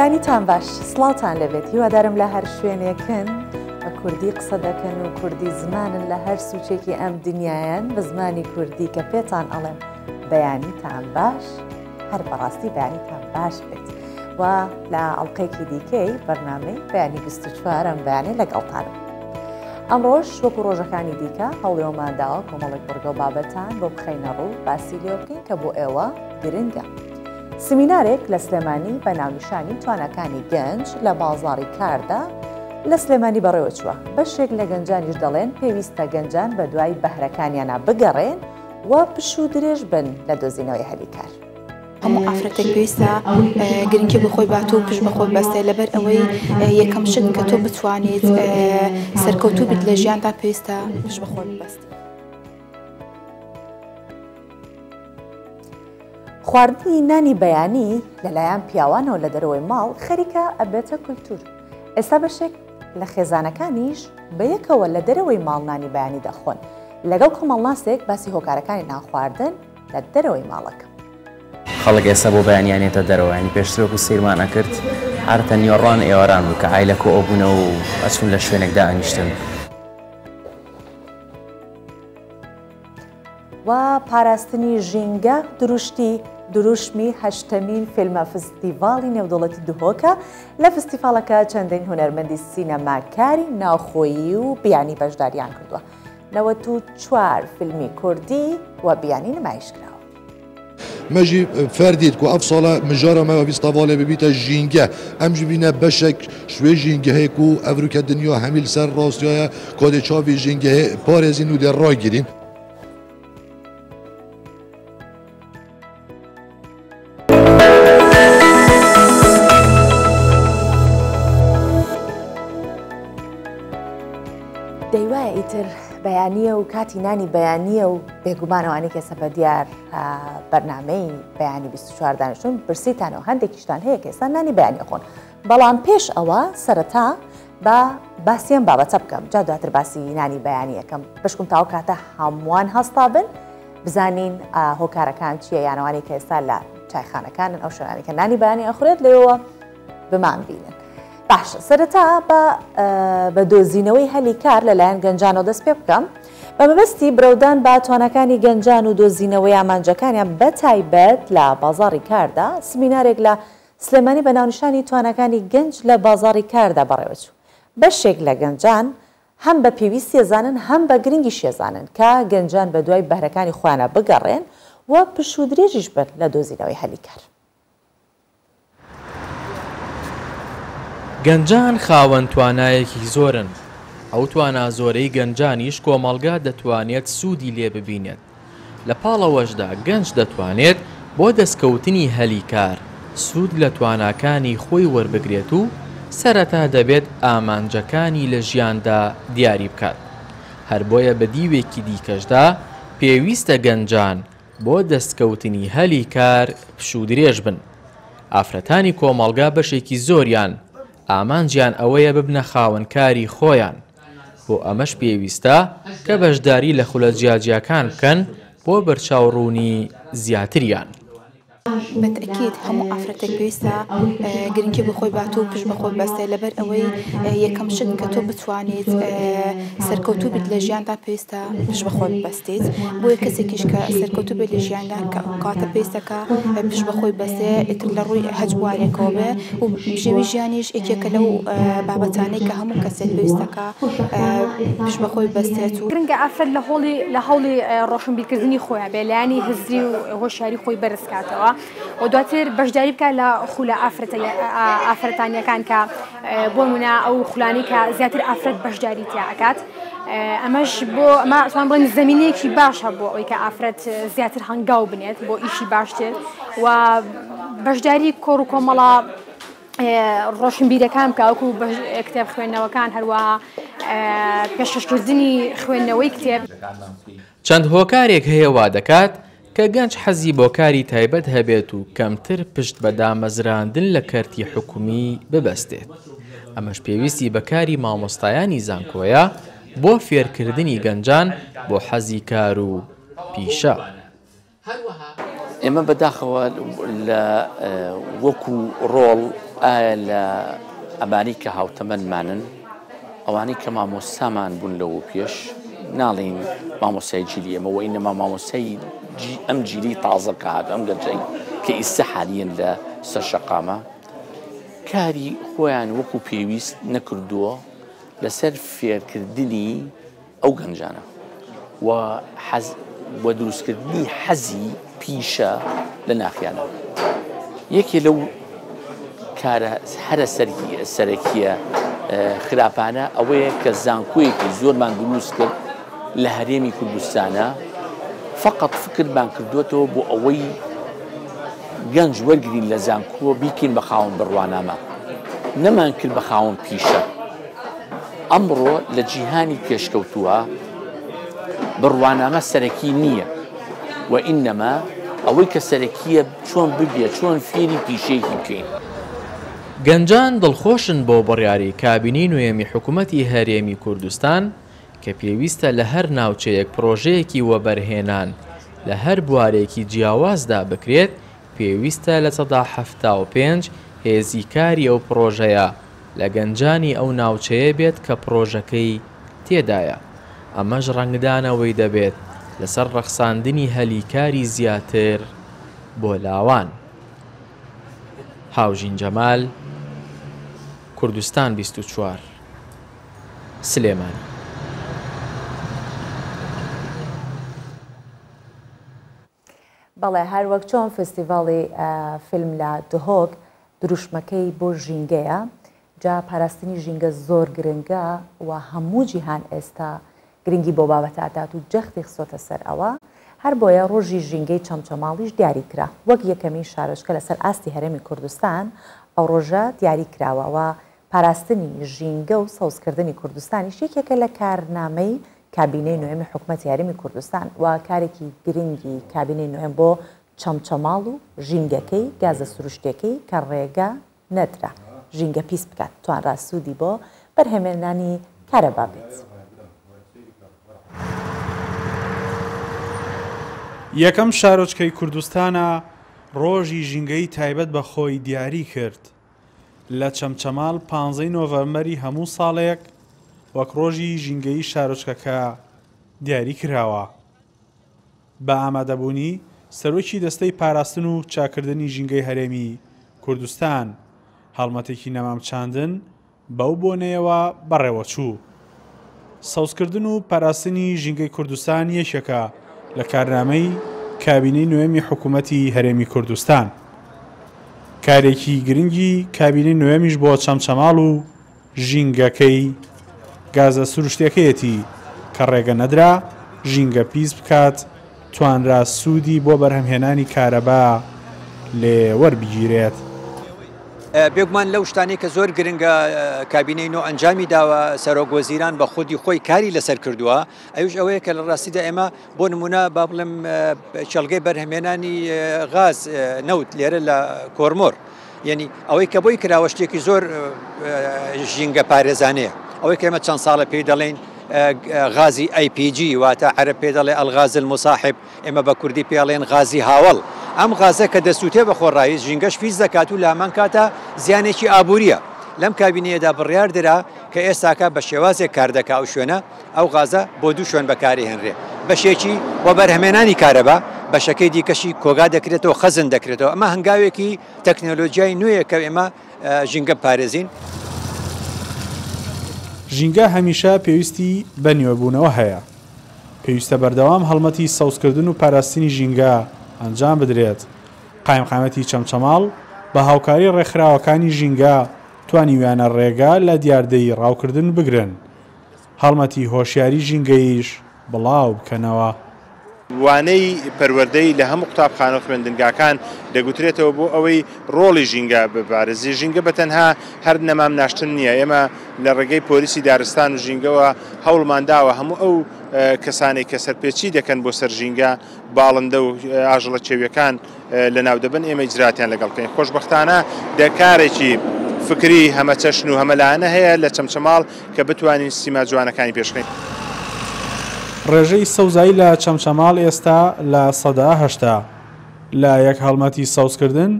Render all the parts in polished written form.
بەیانیتان باش سڵاوتان لێبێت هیوادارم لە هەر شوێنێکن بە کوردی قسە دەکەن و کوردی زمانن لە هەر سوچێکی ئەم دنیایەن بە زمانی کوردی کە پێتان ئەڵێم بەیانیتان باش هەر بەڕاستی بەیانیتان باش بێت و لە ئەڵلقەیەکی دیکەی بەرنامەی بەیانی 24 بەیانی لەگەڵتانم. ئەمڕۆش وەکو ڕۆژەکانی دیکە هەوڵیەوەمان داوە کۆمەڵێک بڕگە و بابەتان بۆ بخەینە ڕوو باسی لێ بکەین کە بۆ ئێوە گرنگە. سمینارێک لە سلێمانی بە ناونیشانی تواناکانی گەنج لە بازاڕی کاردا لە سلێمانی بەڕێوەچووە، بەشێک لە گەنجانیش دەڵێن پێویستە گەنجان بەدوای بەهرەکانیانا بگەڕێن و پشوو درێژ بن لە دۆزینەوەی هەلی کار. هەموو ئافرەتێک پێویستە گرنگی بە خۆی بات و پشت بە خۆی بەستێ لەبەر ئەوەی یەکەم شت کە تۆ بتوانیت سەرکەوتوو بیت لە ژیاندا پێویستە پشت بە خۆت ببەستی. خواردنی نانی بەیانی لەلایەن پیاوانەوە لە دەرەوەی ماڵ خەریکە ئەبێتە کولتوور. ئێستا بەشێک لە خێزانەکانیش بەیەکەوە لە دەرەوەی ماڵ نانی بەیانی دەخۆن. لەگەڵ کۆمەڵناسێک باسی هۆکارەکانی نانخواردن لە دەرەوەی ماڵەکەم. خەڵک ئێستا بۆ بەیانیان یەتە دەرەوە یانی پێشتر وەکو سەیرمان ئەکرد عادەتەن نیوەڕۆان ئێواران بوو کە عایلە کۆ ئەبوونەوە و ئەچوون لە شوێنێک دائەنیشتن. و پاراستنی ژینگە دروشتی دروشمی هەشتەمین فیلمە فستیڤاڵی نێودەوڵەتی دهۆکە، لە فستیفاڵەکە چەندین هونەرمەندی سینەماکاری ناوخۆیی و بیانی بەشداریان کردووە. 94 فیلمی کوردی و بیانی نمایش کراوە. Me jî fer dît ku ev sala mijara me ya fîstavalê bibîte jîngeh. Em jî bîne beşek ji wê jîngehê ku ev rûke dinya hemî li ser rastiya ye ka dê ça vê jîngehê parêzîn û dê ragirîn. دەیوایە ئیتر بەیانییە و کاتی نانی بەیانییە و بێگومان ئەوانەی کە ئێستا بە دیار بەرنامەی بەیانی 24 دانیشتون برسیتان و هەندێکیشتان هەیە کە ئێستا نانی بەیانی خۆن بەڵام پێش ئەوە سەرەتا با باسی ئەم بابەتە بکەم جا دواتر باسی نانی بەیانی یەکەم بشکم تاو کاتە هەمووان هەستا بن بزانین هۆکارەکان چییە یانەوانی کە ئێستا لە چایخانەکانن ئەو شوێنانی کە نانی بەیانی ئەخورێت لەوێوە بمان بینن. باشە سەرەتا بە بە دۆزینەوەی هەلی کار لەلایەن گەنجانەوە دەست پێ بکەم بە مەبەستی برەودان بە تواناکانی گەنجان و دۆزینەوەی ئامانجەکانیان بە تایبەت لە بازاڕی کاردا سمینارێک لە سلێمانی بە ناونیشانی تواناکانی گەنج لە بازاڕی کاردا بەڕێوەچوو بەشێک لە گەنجان هەم بە پێویستی ئەزانن هەم بە گرنگیشی ئەزانن کە گەنجان بە دوای بەهرەکانی خۆیانا بگەڕێن و پشوودرێژیش بن لە دۆزینەوەی هەلی کار. گەنجان خاوەن توانایەکی زۆرن، ئەو توانا زۆرەی گەنجانیش کۆمەڵگا دەتوانێت سوودی لێ ببینێت، لە پاڵ ئەوەشدا گەنج دەتوانێت بۆ دەستکەوتنی هەلی کار سوود لە تواناکانی خۆی وەربگرێت و سەرەتا دەبێت ئامانجەکانی لە ژیاندا دیاری بکات، هەر بۆیە بە دیوێکی دیکەشدا پێویستە گەنجان بۆ دەستکەوتنی هەلی کار پشوودرێژ بن. ئافرەتانی کۆمەڵگا بەشێکی زۆریان ئامانجیان ئەوەیە ببنە خاوەن کاری خۆیان، بۆ ئەمەش پێویستە کە بەشداری لە خولە جیاجیاکان بکەن بۆ بەرچاوڕوونی زیاتریان. بە تەئکید هەموو ئافرەتێک پێویستە گرنگی بە خۆی بات و پشت بە خۆی ببەستێ لەبەر ئەوەی یەکەم شت کە تۆ بتوانیت سەرکەوتوو بیت لە ژیاندا پێویستە پشت بە خۆت ببەستیت بۆیە کەسێکیش کە سەرکەوتوو بێت لە ژیاندا کەواتە پێویستە کە پشت بە خۆی بەستێ ئیتر لە ڕووی هەچ بوارێکەوە بێ و بژێوی ژیانیش یەکێکە لەو بابەتانەی کە هەموو کەسێک پێویستە کە پشت بە خۆی بەستێت و گرنگە ئافرەت لە هۆڵی لە هەوڵی ڕۆشنبیرکردنی خۆیان بێ لایەنی هزری و هۆشیاری خۆی بەرز کاتەوە و دواتر بەشداری بکات لە خولە ئافرەتانیەکان کە بۆ نمونە ئەو خولانەی کە زیاتر ئافرەت بەشداری تیا ئەکات ئەمەش بۆ ئەمە ئەتوان بڵێن زمینەیەکی باشە بۆ ئەوەی کە ئافرەت زیاتر هەنگاو بنێت بۆ ئیشی باشتر و بەشداری کۆڕ و کۆمەڵە ڕۆشنبیرەکان بکە وەکو کتێب خوێندنەوەکان هەروەها پێشکەشکردنی خوێندنەوەی کتێب. چەند هۆکارێک هەیە وادەکات کە گەنج حەزی بۆ کاری تایبەت هەبێت و کەمتر پشت بە دامەزراندن لە کەرتی حکومی ببەستێت، ئەمەش پێویستی بە کاری مامۆستایانی زانکۆیە بۆ فێرکردنی گەنجان بۆ حەزی کار و پیشە. ئێمە بەداخەوە لە وەکو ڕۆڵ. ئایا لە ئەمانەی کە هاوتەمەنمانن، ئەوانەی کە مامۆستامان بوون لەوە پێش، ناڵێین مامۆستای جیلی ئێمە، وئینەما مامۆستای ئەم جیلی تازە کە هاتوو، ئەم گەنجەی کە ئیستا حالیەن لە سەر شەقامە، کاری خۆیان وەکو پێویست نەکردووە لەسەر فێرکردنی ئەو گەنجانە و حەز و دروستکردنی حەزی پیشە لە ناخیانە. یەکێ لەو کارە هەرە سەرەکییە خراپانە ئەوەیە کە زانکۆیەکی زۆرمان دروست کرد لە هەرێمی کوردستانە فقط فکرمان کردووەتەوە بۆ ئەوەی گەنج وەرگین لە زانکۆ بیکەین بە خاوەن بڕوانامە نەمان کرد بە خاوەن پیشە. ئەمڕۆ لە جیهانی پێشکەوتووە بڕوانامە سەرەکی نییە و ئینەما ئەوەی کە سەرەکییە چۆن ببیە چۆن فێری پیشەیەکی بکەین. گەنجان دڵخۆشن بەو بڕیارەی کابینەی نۆیەمی حکومەتی هەرێمی کوردستان کە پێویستە لە هەر ناوچەیەک پڕۆژەیەکی وەبەرهێنان لە هەر بوارێکی جیاوازدا بکرێت پێویستە 75% هێزی کاری ئەو پڕۆژەیە لە گەنجانی ئەو ناوچەیە بێت کە پڕۆژەکەی تێدایە، ئەمەش ڕەنگدانەوەی دەبێت لەسەر ڕەخساندنی هەلی کاری زیاتر بۆ لاوان. هاوژین جەمال، کوردستان 24، سلێمانی. بەڵێ هەر وەک چۆن فستیڤاڵی فیلم لە دهۆک دروشمەکەی بۆ ژینگەیە، جا پاراستنی ژینگە زۆر گرنگە و هەموو جیهان ئێستا گرنگی بەو بابەتە ئەدات و جەختی خستۆتە سەر ئەوە، هەر بۆیە ڕۆژی ژینگەی چەمچەماڵیش دیاری کرا وەک یەکەمین شارۆچکە لەسەر ئاستی هەرێمی کوردستان ئەو ڕۆژە دیاری کراوە و پاراستنی ژینگە و سەوزکردنی کوردستانیش یەکێکە لە کارنامەی کابینەی نۆیەمی حکومەتی هەرێمی کوردستان و کارێکی گرنگی کابینەی نۆیەم بۆ چەمچەماڵ و ژینگەکەی، گازە سروشتیەکەی کە ڕێگە نەدرا ژینگە پیس بکات، توانرا سوودی بۆ بەرهەمێنانی کارەبا بێت. یەکەم شارۆچکەی کوردستانە ڕۆژی ژینگەیی تایبەت بە خۆی دیاری کرد. لە چەمچەماڵ پانزەی نۆڤەمبەری هەموو ساڵێک وەک ڕۆژی ژینگەیی شارۆچکەکە دیاری کراوە. بە ئامادەبوونی سەرۆکی دەستەی پاراستن و چاککردنی ژینگەی هەرێمی کوردستان، هەڵمەتێکی نەمام چاندن بەو بۆنەیەوە بەڕێوەچوو. سەوزکردن و پاراستنی ژینگەی کوردستان یەکێکە لە کارنامەی کابینەی نۆیەمی حکوومەتی هەرێمی کوردستان. کارێکی گرنگی کابینەی نۆیەمیش بۆ چەمچەماڵ و ژینگەکەی گازە سروشتیەکەیەتی کە ڕێگە نەدرا ژینگە پیس بکات، توانرا سوودی بۆ بەرهەمهێنانی کارەبا لێ وەربگیرێت. بێگومان لەو شتانەی کە زۆر گرنگە کابینەی نۆ ئەنجامی داوە، سەرۆک وەزیران بە خودی خۆی کاری لەسەر کردووە، ئەویش ئەوەیە کە لە ڕاستیدا ئێمە بۆ نمونە با بڵێم کێڵگەی بەرهەمێنانی غاز نەوت لێرە لە کۆرمۆر یعنی ئەوەی کە بۆی کراوە شتێکی زۆر ژینگە پارێزانەیە ئەوەی کە ئێمە چەند ساڵە پێی دەڵێین غازی APG واتە عەرەب پێ دەڵێ الغاز المصاحب ئێمە بە کوردی پێڵێن غازی هاوەڵ ئەم غازە کە دەسووتێ بە خۆڕایی ژینگەش پیس دەکات و لە هەمان کاتا زیانێکی ئابووریە لەم کابینەیەدا بڕیار درا کە ئێستاکە بە شێوازێک کار دەکا ئەو شوێنە ئەو غازە بۆ دوو شوێن بەکارهێنرێ بەشێکی بۆ بەرهەمێنانی کارەبا بەشەکەی دیکەشی کۆگا دەکرێتەوە خەزن دەکرێتەوە ئەمە هەنگاوێکی تەکنەلۆجیای نوێیە کە ئێمە ژینگە بپارێزین. ژینگە هەمیشە پێویستی بە نوێبوونەوە هەیە. پێویستە بەردەوام هەڵمەتی سەوزکردن و پاراستنی ژینگە ئەنجام بدرێت. قایمقامیەتی چەمچەماڵ بە هاوکاری ڕێکخراوەکانی ژینگە توانیویانە ڕێگە لە دیاردەی ڕاوکردن بگرن. هەڵمەتی هۆشیاری ژینگەییش بڵاو بکەنەوە. وانەی پەروەردەی لە هەموو قوتابخانە و خوێندنگاکان دەگوترێتەوە بۆ ئەوەی ڕۆڵی ژینگە بپارێزی، ژینگە بە تەنها هەر نەمام ناشتن نییە، ئێمە لە ڕێگەی پۆلیسی دارستان و ژینگەوە هەوڵمان داوە هەموو ئەو کەسانەی کە سەرپێچی دەکەن بۆ سەر ژینگە، باڵندە و ئاژەڵە کێویەکان لەناو دەبەن، ئێمە ئیجراتیان لەگەڵ بکەین. خۆشبەختانە کارێکی فکری هەمەچەشن و هەمەلایەنە هەیە لە چەمچەماڵ کە بتوانین سیما جوانەکانی پێشخەین. ڕێژەی سەوزایی لە چەمچەماڵ ئێستا 80%. لە یەک هەڵمەتی سەوزکردن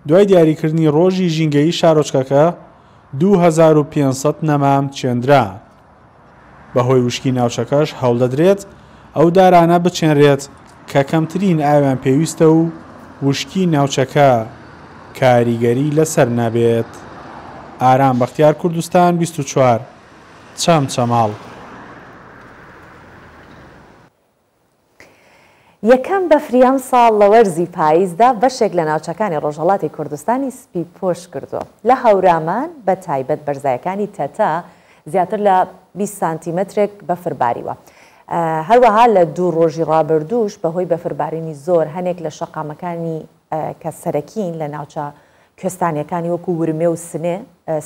دوای دیاریکردنی ڕۆژی ژینگەیی شارۆچکەکە، 2500 نەمام چێندرا. بەهۆی وشکی ناوچەکەش هەوڵدەدرێت ئەو دارانە بچێنرێت کە کەمترین ئاویان پێویستە و وشکی ناوچەکە کاریگەری لەسەر نەبێت. ئارام بەختیار کوردستان 24 چەمچەماڵ. یەکەم بەفری ئەمساڵ لە وەرزی پاییزدا بەشێک لە ناوچەکانی ڕۆژهەڵاتی کوردستانی سپیپۆش کردووە. لە هەورامان بە تایبەت بەرزایەکانی تەتە زیاتر لە 20 سانتیمەترێک بەفر باریوە. هەروەها لە دوو ڕۆژی ڕابردووش بەهۆی بەفربارینی زۆر هەنێک لە شەقامەکانی کە سەرەکین لە ناوچە کوێستانیەکانی وەکو ورمێ و سنێ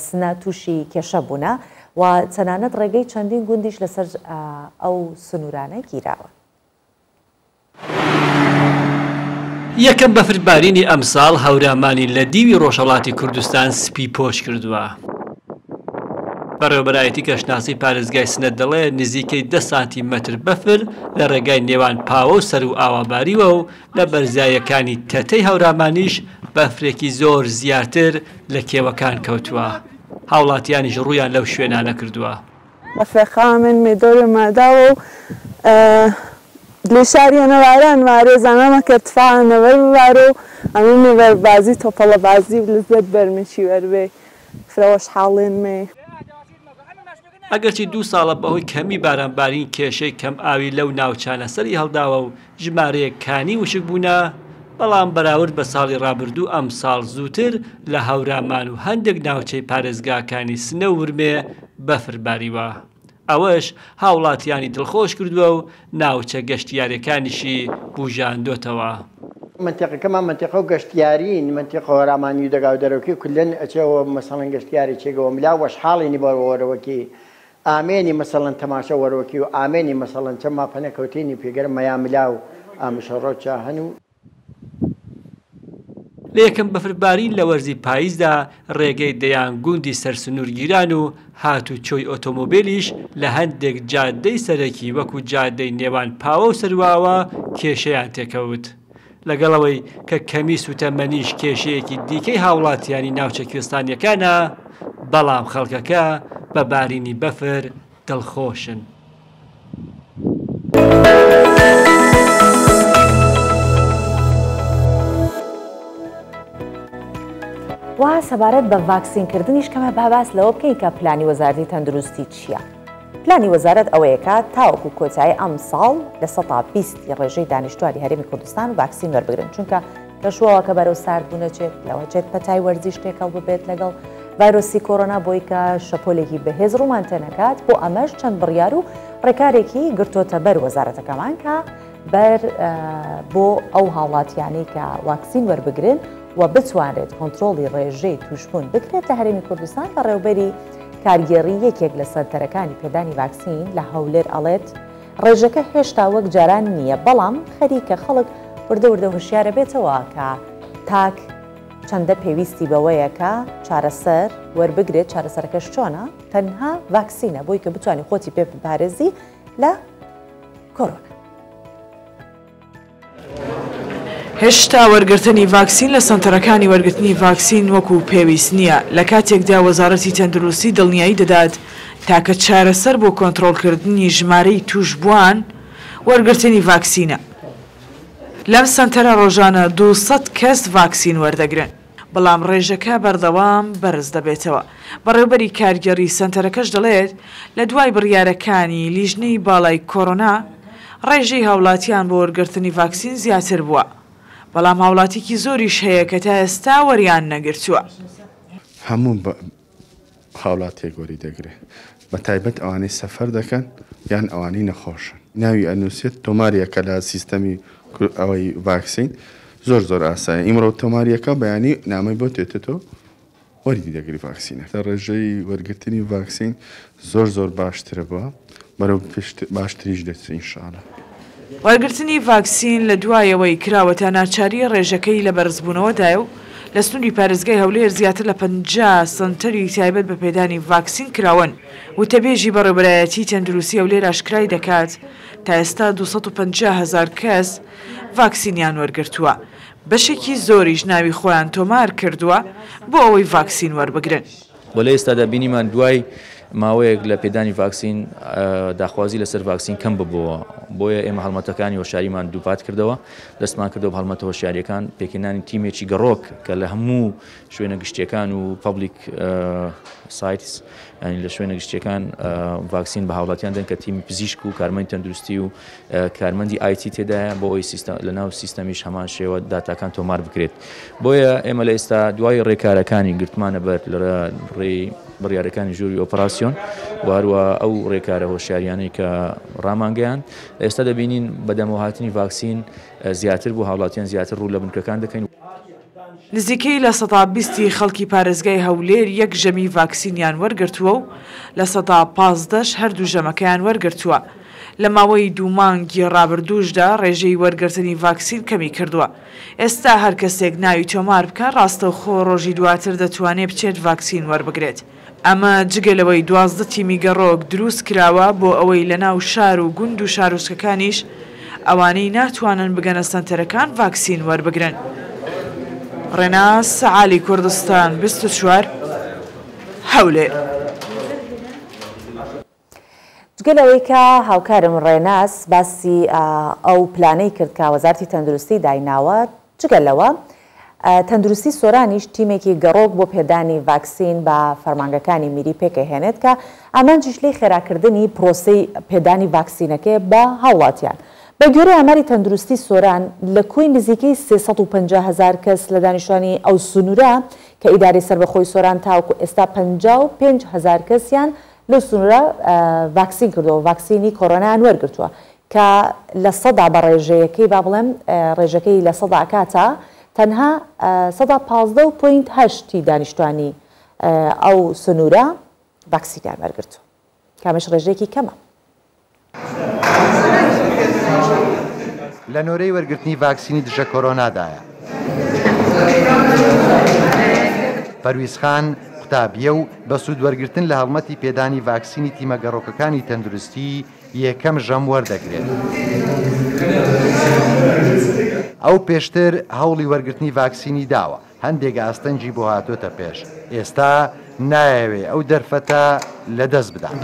سنە تووشی کێشە بوونە و تەنانەت ڕێگەی چەندین گوندیش لەسەر ئەو سنوورانە گیراون. یەکەم بەفربارینی ئەمساڵ هەورامانی لە دیوی ڕۆژهەڵاتی کوردستان سپی پۆش کردووە. بەڕێوەبەرایەتی کەشناسی پارێزگای سنە دەڵێ نزیکەی دە سانتیمەتر بەفر لە ڕێگای نێوان پاوە و سەروئاوا باریوە و لە بەرزاییەکانی تەتەی هەورامانیش بەفرێکی زۆر زیاتر لە کێوەکان کەوتووە، هاوڵاتیانیش ڕوویان لەو شوێنانە کردووە. بەفرەخامن مێدۆرێ ماداوە و لێ شاریە نەواران مارێ زانامە کە ارتفاع نەوەر ببارۆ و ئەمە مێ بازی تۆپەڵە بازی و لزەت بەرمێکی وەربێ فرە وەشحاڵێن مێ. ئەگەرچی دوو ساڵە بەهۆی کەمی بارانبارین کێشەی کەمئاوی لەو ناوچانە سەریهەڵداوە و ژمارەیەک کانی وشک بوونە، بەڵام بەراورد بە ساڵی ڕابردوو ئەمساڵ زووتر لە هەورامان و هەندێک ناوچەی پارێزگاکانی سنە و ورمێ بەفر باریوە، ئەوەش هاوڵاتیانی دڵخۆش کردووە و ناوچە گەشتیارییەکانیشی بوژاندۆتەوە. مەنتیقەکەمان مەنتیقە و گەشتیارین، مەنتیقە هۆرامانی و دەگا و دەرەوکی کولەن ئەچێەوە مەسەڵەن گەشتیاری چێگەوە ملا وەشحاڵینی بۆ وەرەوەکی ئامێنی مەسەڵەن تەماشە وەرۆکی و ئامێنی مەسەڵەن چە ما پەنە کەوتینی پێگەر مەیا ملا و ئامشە ڕۆچە هەن و. لە یەکەم بەفربارین لە وەرزی پاییزدا ڕێگەی دەیان گوندی سەر سنوور گیران و هاتوچۆی ئۆتۆمۆبیلیش لە هەندێک جادەی سەرەکی وەکو جادەی نێوان پاوە و سەرواوە کێشەیان تێکەوت. لەگەڵ ئەوەی کە کەمی سوتەمەنیش کێشەیەکی دیکەی هاوڵاتیانی ناوچە کوێستانیەکانە، بەڵام خەڵکەکە بە بارینی بەفر دڵخۆشن. و سەبارەت بە ڤاکسینکردنیش کەمە با باس لەوە بکەین کە پلانی وەزارەتی تەندروستی چییە؟ پلانی وەزارەت ئەوەیە کە تاوەکو کۆتایی ئەمساڵ 20% ی ڕێژەی دانیشتوانی هەرێمی کوردستان ڤاکسین وەربگرن، چونکە کەشوهەواکە بەرەو ساردبوون ئەچێت، لەوەچێت پەتای وەرزیش تێکەڵ ببێت لەگەڵ ڤایرۆسی کۆرۆنا بۆی کە شەپۆلێکی بەهێز ڕوومان تێنەکات، بۆ ئەمەش چەند بڕیار و ڕێکارێکی گرتۆتە بەر وەزارەتەکەمان کە بەر بۆ ئەو هاوڵاتیانەی کە واکسین وەربگرن و بتوانرێت کۆنترۆڵی ڕێژەی تووشبوون بکرێت لە هەرێمی کوردستان. بەڕێوبەری کارگێڕی یەکێک لە سەنتەرەکانی پێدانی ڤاکسین لە هەولێر ئەڵێت، ڕێژەکە هێشتا وەک جاران نییە، بەڵام خەریکە خەڵک وردە وردە هۆشیارە بێتەوە کە تاک چەندە پێویستی بەوەیە کە چارەسەر وەربگرێت، چارەسەرەکەش چۆنە؟ تەنها ڤاکسینە بۆی کە بتوانی خۆتی پێ بپارێزی لە کۆرۆنا. هێشتا وەرگرتنی ڤاکسین لە سەنتەرەکانی وەرگرتنی ڤاکسین وەکو پێویست نییە، لە کاتێکدا وەزارەتی تەندروستی دڵنیایی دەدات تاکە چارەسەر بۆ کۆنترۆڵکردنی ژمارەی تووشبووان وەرگرتنی ڤاکسینە. لەم سەنتەرە ڕۆژانە 200 کەس ڤاکسین وەردەگرن. بەڵام ڕێژەکە بەردەوام بەرز دەبێتەوە. بەڕێوبەری کارگێڕی سەنتەرەکەش دەڵێت، لە دوای بڕیارەکانی لیژنەی باڵای کۆرۆنا، ڕێژەی هاوڵاتیان بۆ وەرگرتنی ڤاکسین زیاتر بووە، بەڵام هاوڵاتیکی زۆریش هەیە کە تا ئێستا وەریان نەگرتووە. هەموو هاولاتیەک وەری دەگرێ بە تایبەت ئەوانەی سەفەر دەکەن یان ئەوانەی نەخۆشن ناوی ئەنووسێت تۆماریەکە لە سیستەمی ئەوەی ڤاکسین زۆر زۆر ئاسایە ئیمڕۆ تۆماریەکە بەیانی نامەی بۆ تێتێتەوە وەری دەگری ڤاکسینە ڕێژەی وەرگرتنی ڤاکسین زۆر زۆر باشترە بووە بەرەو باشتریش دەچێت ئینشاءاللە. وەرگرتنی ڤاکسین لە دوایەوەی کراوەتە ناچاری ڕێژەکەی لە بەرزبوونەوەدایە و لە سنووری پارێزگای هەولێر زیاتر لە 50 سەنتەری تایبەت بە پێدانی ڤاکسین کراون. وتەبێژی بەڕێوەبەرایەتیی تەندروستی هەولێر ئاشکرای دەکات، تا ئێستا 250 هەزار کەس ڤاکسینیان وەرگرتووە. بەشێکی زۆریش ناوی خۆیان تۆمار کردووە بۆ ئەوەی ڤاکسین وەربگرن. وە لە ئێستادا بینیمان دوای ماوەیەک لە پێدانی ڤاکسین داخوازی لەسەر ڤاکسین کەم ببووە، بۆیە ئێمە هەڵمەتەکانی هۆشیاریمان دووپات کردەوە، دەستمان کردەوە بە هەڵمەتە هۆشیارییەکان، پێکهێنانی تیمێکی گەڕۆک کە لە هەموو شوێنە گشتییەکان و public sites یانی لە شوێنە گشتییەکان ڤاکسین بە هاوڵاتیان دەن کە تیمی پزیشک و کارمەندی تەندروستی و کارمەندی IT تێدایە بۆ ئەوەی سیستەم لەناو سیستەمیش هەمان شێوە داتاکان تۆمار بکرێت بۆیە ئێمە لە ئێستا دوای ڕێکارەکانی گرتمانە بەر لە ڕێی بڕیارەکانی ژووری ئۆپەراسیۆن و هەروە ئەو ڕێکارە هۆشیاریانەی کە ڕامانگەیان ئێستا دەبینین بەدەمەوەهاتنی ڤاکسین زیاتر بوو هاوڵاتیان زیاتر ڕوو لە بنکەکان دەکەین. نزیکەی 20% ی خەڵکی پارێزگای هەولێر یەک ژەمی ڤاکسینیان وەرگرتووە و 15% ش هەردوو ژەمەکەیان وەرگرتووە. لە ماوەی دوو مانگی ڕابردووشدا ڕێژەی وەرگرتنی ڤاکسین کەمی کردووە. ئێستا هەر کەسێک ناوی تۆمار بکات ڕاستەوخۆ ڕۆژی دواتر دەتوانێت بچێت ڤاکسین وەربگرێت. ئەمە جگە لەوەی 12 تیمی گەڕۆک دروست کراوە بۆ ئەوەی لەناو شار و گوند و شارۆچکەکانیش ئەوانەی ناتوانن بگەنە سەنتەرەکان ڤاکسین وەربگرن. ڕێناس عەلی کوردستان 24، هەولێر. جگە لەوەی کە هاوکارم ڕێناس باسی ئەو پلانەی کرد کە وەزارەتی تەندروستی دایناوە، جگە لەوە تەندروستی سۆرانیش تیمێکی گەڕۆک بۆ پێدانی ڤاکسین بە فەرمانگەکانی میری پێکەهێنێت کە ئامانجیش لێی خێراکردنی پرۆسەی پێدانی ڤاکسینەکەیە بە هاوڵاتیان. بە گوێرەی ئاماری تەندروستی سۆران لە کۆی نزیکەی 350 هەزار کەس لە دانیشتوانی ئەو سنوورە کە ئیدارەی سەربەخۆی سۆران تاوەکو ئێستا 55 هەزار کەسیان لەو سنوورە ڤاکسین کردووە و ڤاکسینی کۆرۆنایان وەرگرتووە کە لە سەدا بە ڕێژەیەکەی با بڵێم ڕێژەکەی لە سەدا ئەکاتە تەنها 15% و point هەشتی دانیشتوانی ئەو سنوورە ڤاکسینیان وەرگرتووە کە ئەمەش ڕێژەیەکی کەمە. لە نۆرەی وەرگرتنی ڤاکسینی دژە کۆرۆنادایە. پەرویز خان قوتابییە و بە سوودوەرگرتن لە هەڵمەتی پێدانی ڤاکسینی تیمە گەڕۆکەکانی تەندروستی یەکەم ژەم وەردەگرێت. ئەو پێشتر هەوڵی وەرگرتنی ڤاکسینی داوە، هەندێک ئاستەنگی بۆ هاتۆتە پێش، ئێستا نایەوێ ئەو دەرفەتە لەدەست بدات.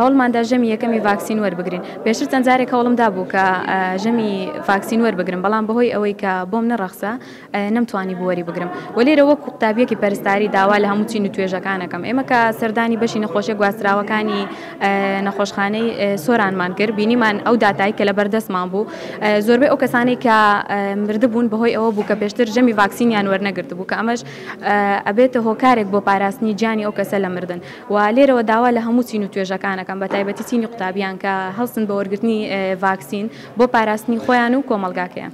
هەوڵماندا ژەمی یەکەمی ڤاکسین وەربگرین، پێشتر چەند جارێک هەوڵم دابوو کە ژەمی ڤاکسین وەربگرم، بەڵام بەهۆی ئەوەی کە بۆم نەڕەخسا نەمتوانی بوو وەری بگرم و لێرە وەکو قوتابیەکی پەرستاری داوا لە هەموو چین و توێژەکان ئەکەم ئێمە کە سەردانی بەشی نەخۆشیە گواستراوەکانی نەخۆشخانەی سۆرانمان کرد بینیمان ئەو داتای کە لە بەردەستمان بوو زۆربەی ئەو کەسانەی کە مردبوون بەهۆی ئەوە بوو کە پێشتر ژەمی ڤاکسینیان وەرنەگرتبوو کە ئەمەش ئەبێتە هۆکارێک بۆ پاراستنی گیانی ئەو کەسە لە مردن و لێرەوە داوا لە هەموو چین و توێژەکان ئەکەم بە تایبەتی چینی قوتابیان کە هەڵسن بە وەرگرتنی ڤاکسین بۆ پاراستنی خۆیان و کۆمەڵگاکەیان.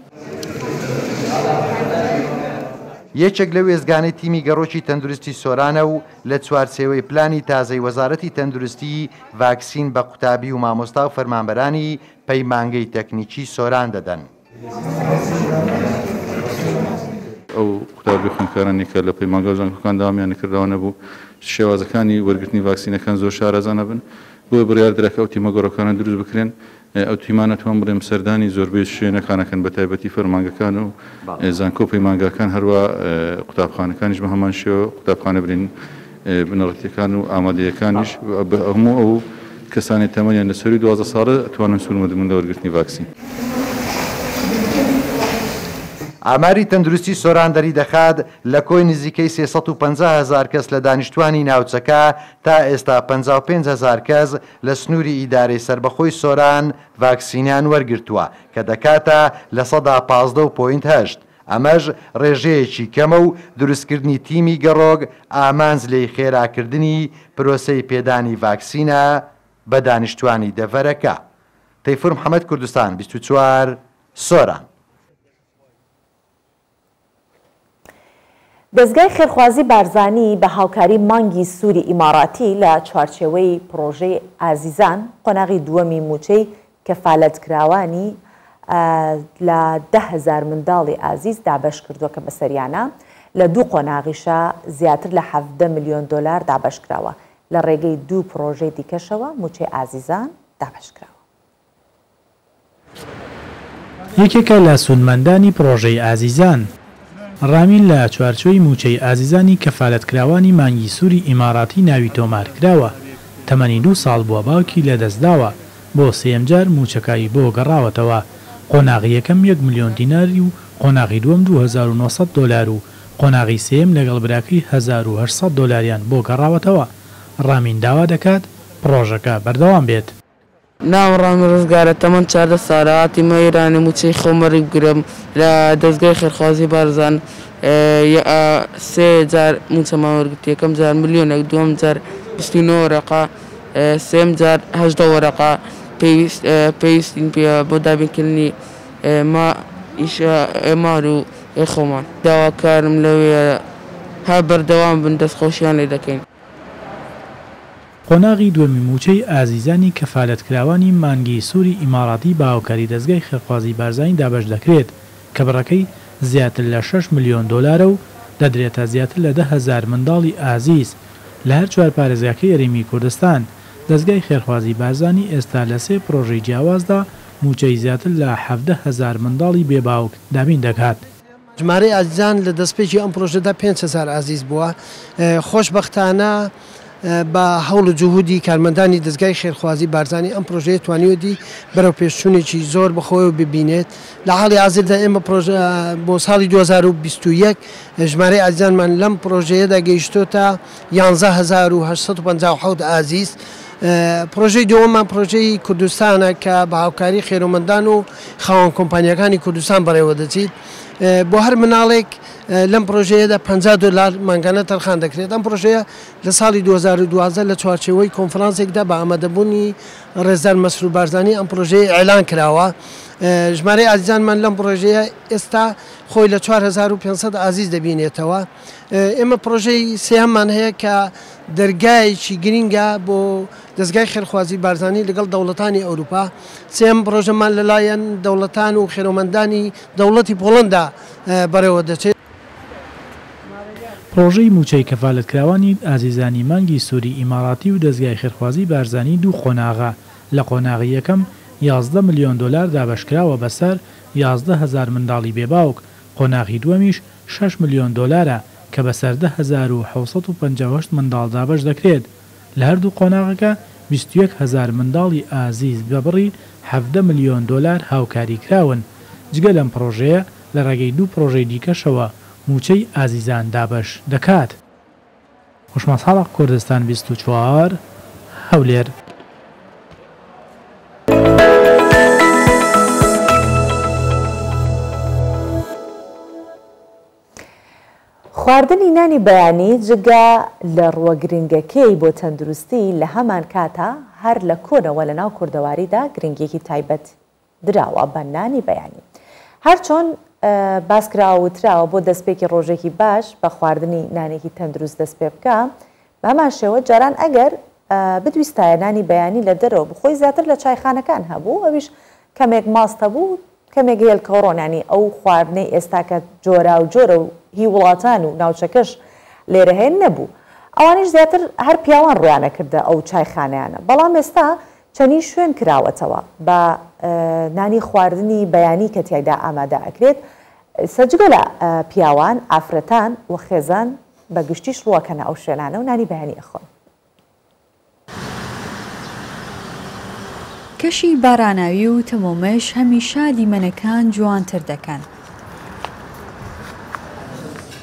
یەکێک لەو وێستگانەی تیمی گەڕۆکی تەندروستی سۆرانە و لە چوارچێوەی پلانی تازەی وەزارەتی تەندروستی ڤاکسین بە قوتابی و مامۆستا و فەرمانبەرانی پەیمانگەی تەکنیکی سۆران دەدەن. ئەو قوتابی و خوێندکارانەی کە لە پەیمانگا و زانکۆکان دەوامیان نەکرد لەوانەبوو شێوازەکانی وەرگرتنی ڤاکسینەکان زۆر شارەزا نەبن، بۆیە بڕیاردرا کە ئەو تیمە گەڕۆکانە دروست بکرێن. ئەو تیمانە توان بڵێم سەردانی زۆربەی شوێنەکان ئەکەن بە تایبەتی فەرمانگەکان و زانکۆ و پەیمانگاکان هەروا قوتابخانەکانیش بە هەمان شێوە قوتابخانە برین بنەڕەتیەکان و ئامادەیەکانیش بە هەموو ئەو کەسانەی تەمەنیان لە سەرووی 12 ساڵە ئەتوانن سوودمەند بن لە وەرگرتنی ڤاکسین. ئاماری تەندروستی سۆران دەریدەخات، لە کۆی نزیکەی 350 هەزار کەس لە دانیشتوانی ناوچەکە تا ئێستا 55 هەزار کەس لە سنووری ئیدارەی سەربەخۆی سۆران ڤاکسینیان وەرگرتووە کە دەکاتە 15% و point هەشت، ئەمەش ڕێژەیەکی کەمە و دروستکردنی تیمی گەڕۆک ئامانج لێی خێراکردنی پرۆسەی پێدانی ڤاکسینە بە دانیشتوانی دەڤەرەکە. تەیفور محەمەد کوردستان 24، سۆران. دەزگای خێرخوازی بارزانی بە هاوکاری مانگی سووری ئیماڕاتی لە چوارچێوەی پڕۆژەی ئازیزان قۆناغی دووەمی مووچەی کەفالەتکراوانی لە 10,000 منداڵی ئازیز دابەشکردووە کە بەسەریانە لە دوو قۆناغیشا زیاتر لە 17 ملیۆن دۆلار دابەشکراوە لە ڕێگەی دوو پڕۆژەی دیکەشەوە مووچەی ئازیزان دابەشکراوە. یەکێکە لە سوودمەندانی پڕۆژەی ئازیزان. ڕامین لە چوارچێوەی مووچەی ئازیزانی کەفالەتکراوانی مانگی سووری ئیماراتی ناوی تۆمارکراوە، تەمەنی دوو ساڵ بووە باوکی لەدەستداوە، بۆ سێیەمجار مووچەکەی بۆ گەڕاوەتەوە، قۆناغی یەکەم یەک ملیۆن دینار و قۆناغی دووەم 2900 دۆلار و قۆناغی سێیەم لەگەڵ براکەی 1800 دۆلاریان بۆ گەڕاوەتەوە. ڕامین داوا دەکات پڕۆژەکە بەردەوام بێت. ناوم ڕامی ڕزگارە تەمەن 14 سالە هاتیمە ئیرانێ موچەی خۆم وەری بگرم لە دەزگای خێرخوازی بارزان سێ جار موچەمان وەرگرت یەکەم جار ملیۆنێک دووەم جار 29 وەرەقە سێم جار 18 وەرەقە پێویست پێویستین پێ بۆ دابینکردنی ما ئیشە مار و خۆمان داواکارم لەوێ هەر بەردەوام بن دەستخۆشیان لێ دەکەین. قۆناغی دووەمی مووچەی ئازیزانی کەفالەتکراوانی مانگی سووری ئیماراتی بە هاوکاری دەزگای خێرخوازی بارزانی دابەش دەکرێت کە بڕەکەی زیاتر لە شەش ملیۆن دۆلارە و دەدرێتە زیاتر لە 10,000 منداڵی ئازیز لە هەر چوار پارێزگاکەی هەرێمی کوردستان. دەزگای خێرخوازی بارزانی ئێستا لە سێ پڕۆژەی جیاوازدا مووچەی زیاتر لە 17,000 منداڵی بێ باوک دابین دەکات. ژمارەی ئازیزان لە دەستپێکی ئەم پرۆژەدا 5000 ئازیز بووە. خۆشبەختانە بە هەوڵ و جهودی کارمەندانی دەزگای خێرخوازی بارزانی ئەم پرۆژەیە توانیویەتی بەرەوپێشچوونێکی زۆر بەخۆیەوە ببینێت. لە حاڵی حازردا ئێمە پرۆژە بۆ ساڵی 2021 ژمارەی ئازیزانمان لەم پرۆژەیەدا گەیشتۆتە 11857 ئازیز. پرۆژەی دووەممان پرۆژەی کوردستانە کە بە هاوکاری خێرۆمەندان و خاوەن کۆمپانیاکانی کوردستان بەڕێوەدەچیت. بۆ هەر مناڵێک لەم پرۆژەیەدا 50 دۆلار مانگانە تەرخان دەکرێت. ئەم پرۆژەیە لە ساڵی 2012 لە چوارچێوەی کۆنفرانسێکدا بە ئامادەبوونی ڕێزدار مەسرور بارزانی ئەم پرۆژەیە ئیعلان کراوە. ژمارەی ئازیزانمان لەم پرۆژەیە ئێستا خۆی لە 4500 ئازیز دەبینێتەوە. ئێمە پرۆژەی سێهەممان هەیە کە دەرگایەکی گرینگە بۆ دەزگای خێرخوازی بارزانی لەگەڵ دەوڵەتانی ئەوروپا. سێهەم پرۆژەمان لەلایەن دەوڵەتان و خێرۆمەندانی دەوڵەتی پۆڵەندا بەڕێوە دەچێت. پڕۆژەی مووچەی کەفالەتکراوانی ئازیزانی مانگی سووری ئیماراتی و دەزگای خێرخوازی بارزانی دوو قۆناغە، لە قۆناغی یەکەم 11 ملیۆن دۆلار دابەشکراوە بەسەر 11 هەزار منداڵی بێ باوک، قۆناغی دووەمیش شەش ملیۆن دۆلارە کە بەسەر 10,758 منداڵ دابەش دەکرێت، لە هەردوو قۆناغەکە 21 هەزار منداڵی ئازیز بە بڕی 17 ملیۆن دۆلار هاوکاری کراون، جگە لەم پڕۆژەیە لە ڕێگەی دوو پڕۆژەی دیکەشەوە مووچەی ئازیزان دابەش دەکات. هۆشمەند ساڵح، کوردستان 24، هەولێر. خواردنی نانی بەیانی جگە لە ڕووە گرنگەکەی بۆ تەندروستی لە هەمانکاتا هەر لە کۆنەوە لەناو کوردەواریدا گرنگیەکی تایبەت دراوە بە نانی بەیانی. هەرچۆن باس کراوە وتراوە بۆ دەستپێکی ڕۆژێکی باش بە خواردنی نانێکی تەندروست دەست پێ بکە، بە هەمان شێوە جاران ئەگەر بتویستایە نانی بەیانی لە دەرەوە بخۆی زیاتر لە چایخانەکان هەبوو ئەویش کەمێک ماست هەبوو کەمێک هێلکەوڕۆن یانی ئەو خواردنەی ئێستا کە جۆراوجۆرە و هی وڵاتان و ناوچەکەش لێرە هەیە نەبوو ئەوانیش زیاتر هەر پیاوان ڕویان ئەکردە ئەو چایخانەیانە بەڵام ئێستا چەنین شوێن کراوەتەوە بە نانی خواردنی بەیانی کە تیایدا ئامادە ئەکرێت سە جگە لە پیاوان ئافرەتان و خێزان بە گشتیش ڕووەکەنە ئەو شوێنانە و نانی بەیانی ئەخۆن. کەشی باراناوی و تەمومژ هەمیشە دیمەنەکان جوانتر دەکەن،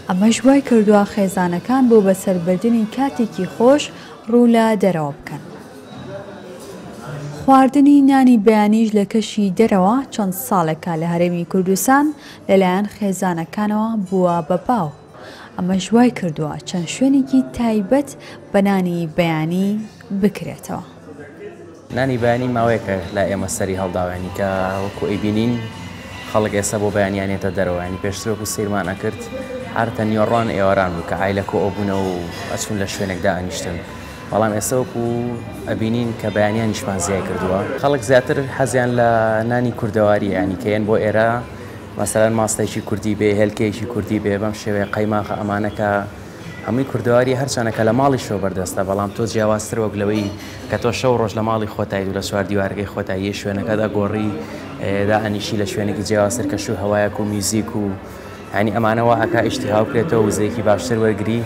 ئەمەش وایکردووە خێزانەکان بۆ بەسەربردنی کاتێکی خۆش ڕوو لە دەرەوە بکەن. خواردنی نانی بەیانیش لە کەشی دەرەوە چەند ساڵێکە لە هەرێمی کوردستان لەلایەن خێزانەکانەوە بووە بە باو. ئەمەش وای کردووە چەند شوێنێکی تایبەت بە نانی بەیانی بکرێتەوە. نانی بەیانی ماوەیەکە لای ئێمە سەری هەڵداوە یانی کە وەکو ئەیبینین خەڵک ئێستا بۆ بەیانیان یەتە دەرەوە یانی پێشتر وەکو سەیرمان ئەکرد عادەتەن نیوەڕۆان ئێواران بوو کە عایلە کۆ ئەبوونەوە و ئەچوون لە شوێنێک دائەنیشتن بەڵام ئێستا وەکو ئەبینین کە بەیانیانیشمان زیای کردووە خەڵک زیاتر حەزیان لە نانی کوردەواریە یانی کە یەن بۆ ئێرە مەسەلەن ماستێکی کوردی بێ، هێلکەیەکی کوردی بێ، بەم شێوەیە قەیماخە ئەمانە کە هەمووی کوردەواری هەرچەنە کە لە ماڵیشەوە بەردەستە بەڵام تۆ جیاوازتر وەک لەوەی کە تۆ شەو ڕۆژ لە ماڵی خۆتایت و لە چوار دیوارەکەی خۆتای یە شوێنەکەت ئەگۆڕی دائەنیشی لە شوێنێکی جیاوازتر کەش و هەوایەک و میوزیک و یانی ئەمانە وا ئەکا ئیشتیها بکرێتەوە وزەیەکی باشتر وەرگری.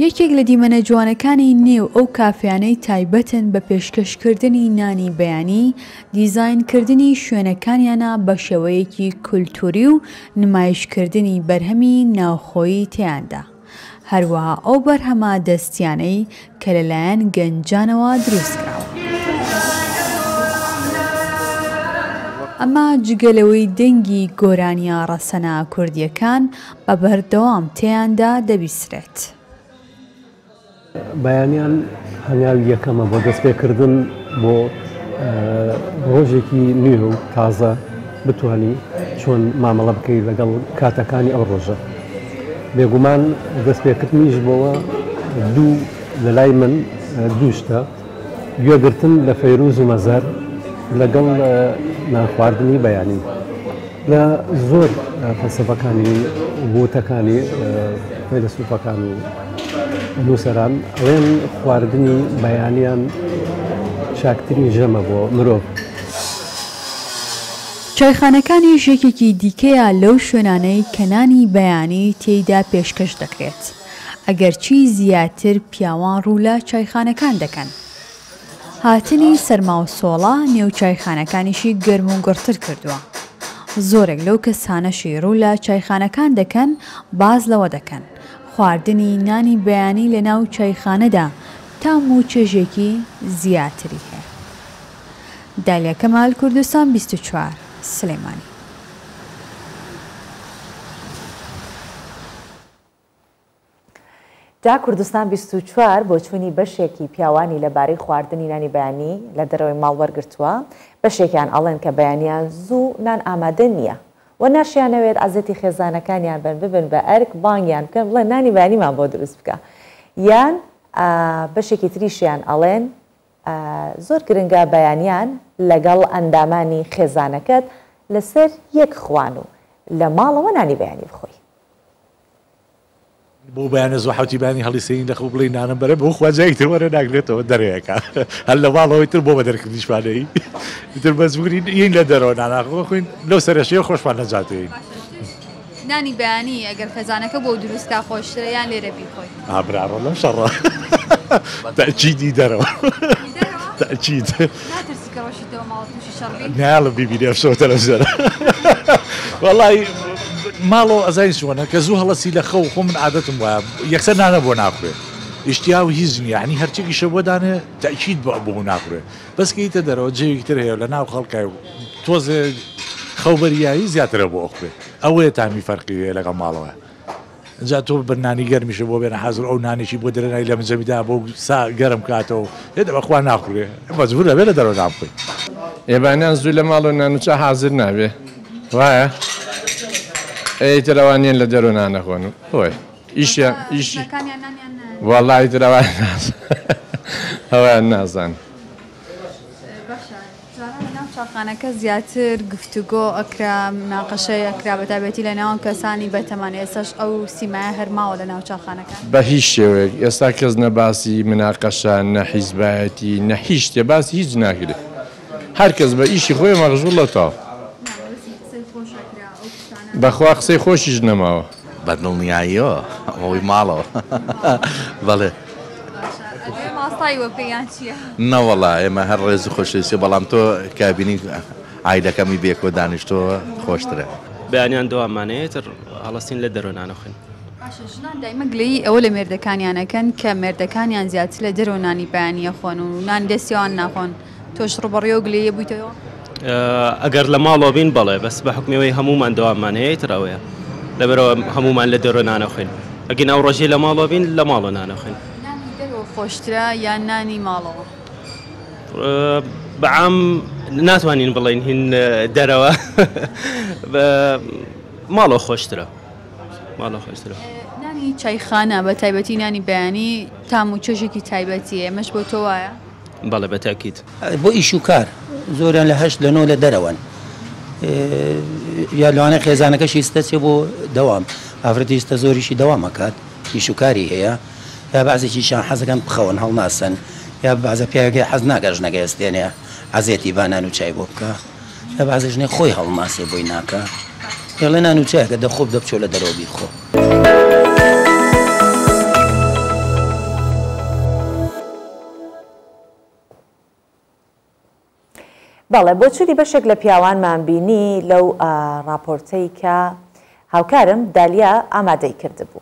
یەکێک لە دیمەنە جوانەکانی نێو ئەو کافێیانەی تایبەتن بە پێشکەشکردنی نانی بەیانی، دیزاینکردنی شوێنەکانیانە بە شێوەیەکی کولتووری و نمایشکردنی بەرهەمی ناوخۆیی تێیاندا. هەروەها ئەو بەرهەمە دەستیانەی کە لەلایەن گەنجانەوە دروستکراون. ئەمە جگە لەوەی دەنگی گۆرانییە ڕەسەنە کوردییەکان بە بەردەوام تێیاندا دەبیسرێت. بەیانیان هەنگاوی یەکەمە بۆ دەستپێکردن بۆ ڕۆژێکی نوێ و تازە بتانی چۆن مامەڵە بکەیت لەگەڵ کاتەکانی ئەو ڕۆژە. بێگومان دەستپێکردنیش بۆوە دوو لەلای من دوو شتە، گوێگرتن لە فەیروز و مەزهەر لەگەڵ نانخواردنی بەیانی. لە زۆر فەلسەفەکانی وتەکانی فەیلەسوفەکان و نووسەران ئەڵێن خواردنی بەیانیان چاکترین ژەمە بۆ مرۆڤ. چایخانەکانیش یەکێکی دیکەیە لەو شوێنانەی کە نانی بەیانی تێیدا پێشکەش دەکرێت، ئەگەرچی زیاتر پیاوان ڕوو لە چایخانەکان دەکەن. هاتنی سەرما و سۆڵە نێو چایخانەکانیشی گەرم و گوڕتر کردووە. زۆرێک لەو کەسانەشی ڕوو لە چایخانەکان دەکەن باس لەوە دەکەن، خواردنی نانی بەیانی لەناو چایخانەدا تام و چێژێکی زیاتری هەیە. دالیا کەمال، کوردستان 24، سلێمانی. جا کوردستان 24 بۆچوونی بەشێکی پیاوانی لە بارەی خواردنی نانی بەیانی لە دەرەوەی ماڵ وەرگرتووە، بەشێکیان ئەڵێن کە بەیانیان زوو نان ئامادە نییە و ناشیانەوێت عەزێتی خێزانەکانیان بەن ببن بە ئەرک بانگیان بکەن بڵێن نانی بەیانیمان بۆ دروست بکە یان بەشێکی تریشیان ئەڵێن زۆر گرنگە بەیانیان لەگەڵ ئەندامانی خێزانەکەت لەسەر یەک خوان و لە ماڵەوە نانی بەیانی بخۆی. بۆ بەیانە زوو حەوتی بەیانی هەڵیسێنین لە خەو بڵێین نانم بەرە بۆ خوا جایەکی تر وەرە ناگرێتەوە دەرێکا هەر لە ماڵەوەی تر بۆ بە دەرکردنیشمانەی تر مەجبورین یین لە دەرەوە ناناخۆ خوین لەو سەرەشەیە خۆشمان نەجاتێین. نانی بەیانی ئەگەر خێزانەکە بۆ دروست کا خۆشترە یان لێرە بیخۆی؟ ئا براڕۆ لەم شەڕە تەئکیدی دەرەوە تەئکید. ناترسی کە ڕۆشیتەوە ماڵ تووشی شەڕ بی؟ نایەڵم بیبینێ ئەم شەوە تەلەفزیۆن وەڵای ماڵەوە ئەزانی چۆنە کە زوو هەڵەسی لە خەو خۆ من عادەتم وایە یەکسەر نانە بۆ ناخورێ ئیشتیا و هیچ نییە یانی هەرچێکیشە بۆ دانێ تەئکید بۆ بۆ ناخورێ بەس کە ئیتە دەرەوە جەوێکی تر هەیە لە ناو خەڵکای و تۆزێ خەو بەریایی زیاترە بۆ ئەخورێ ئەوەیە تامی فەرقی هەیە لەگەڵ ماڵەوە. جا تۆ بە نانی گەرمیشە بۆ بێنە حازر ئەو نانێکی بۆ درێنای لە مجەمیدا بۆ سا گەرم کاتەوە هێ دە بەخوا ناخورێ مەجبور دەبێ لە دەرەوە نان بخۆی. ئێبانیان زوو لە ماڵەوە نان و چا حازر نابێ وایە؟ ئێ ئیتر ئەوان یەن لە دەرەوە نان ئەخۆن و خۆی ئیشیان ئیشی ژنەکانیان نانیان نایەن. وەڵا ئیتر ئەوان نازانم ئەوان نازانم. باشە جاران لەناو چاخانەکە زیاتر گفتوگۆ ئەکرا، مناقەشەی ئەکرا بەتایبەتی لەناو کەسانی بەتەمەن، ئێستاش ئەو سیمایە هەر ماوە لەناو چاخانەکان؟ بە هیچ شێوەیەک، ئێستا کەس نە باسی مناقەشە، نە حیزبایەتی، نە هیچ شتێ، باسی هیچ ناکرێ. هەر کەس بە ئیشی خۆی مەغژوڵە تەواو. نا مەبەستم قسەی خۆش ئەکرا، ئەو شتانە. بەخوا قسەی خۆشیش نەماوە. بە دڵنیاییەوە ئەوەی ماڵەوە بەڵێ. باشە ئەبێ ماستاوی بۆ بکەی یان چیە؟ نەوەڵا ئێمە هەر ڕێز و خۆشەویستی بەڵام تۆ کابینی عایلەکەمی بێکەوە دانیشتووە خۆشترە. بەیانیان دەواممان هەیە ئیتر هەڵەستین لە دەرەوە نان ئەخۆین. باشە ژنان دایمە گلەیی ئەوە لە مێردەکانیان ئەکەن کە مێردەکانیان زیاتر لە دەرەوە نانی بەیانی ئەخۆن و نانی دەستی ئەوان ناخۆن تۆش ڕووبەڕووی ئەو گلەییە بوویتەوە؟ ئەگەر لە ماڵەوە بین بەڵێ بەس بە حوکمی ئەوەی هەموومان دەواممان هەیە ئیتر ئەوەیە لەبەرئەوە هەموومان لە دەرەوە نان ئەخۆین ئەگینا ئەو ڕۆژەی لە ماڵەوە بین لە ماڵەوە نان ئەخۆین. نانی دەرەوە خۆشترە یان نانی ماڵەوە؟ بە عام ناتوانین بڵێین هین دەرەوە ماڵەوە خۆشترە ماڵەوە خۆشترە. نانی چایخانە بە تایبەتی نانی بەیانی تام و چێژێکی تایبەتیە ئەمەش بۆ تۆ وایە؟ بەڵێ بە تاکید. بۆ ئیش و کار زۆریان لە هەشت لە نۆ لە دەرەوەن یا لەوانەیە خێزانەکەشی دەچێ بۆ دەوام ئافرەتی ئیستە زۆریشی دەوام ئەکات ئیش و کاری هەیە یا بەعزێکیشیان حەزەکەن بخەون هەڵناسن یا بەعزە پیاوێک هەیە حەز ناکات ژنەکەی ئەستێنێ. عەزێتی با نان و چای بۆ بکا لە بەعزێ ژنێ خۆی هەڵناسێ بۆی ناکا ئێڵێ نان و چایەکە دەخۆ بدە بچۆ لە دەرەوە بیخۆ. بەڵێ بۆچوونی بەشێک لە پیاوانمان بینی لەو ڕاپۆرتەی کە هاوکارم دالیا ئامادەی کردبوو.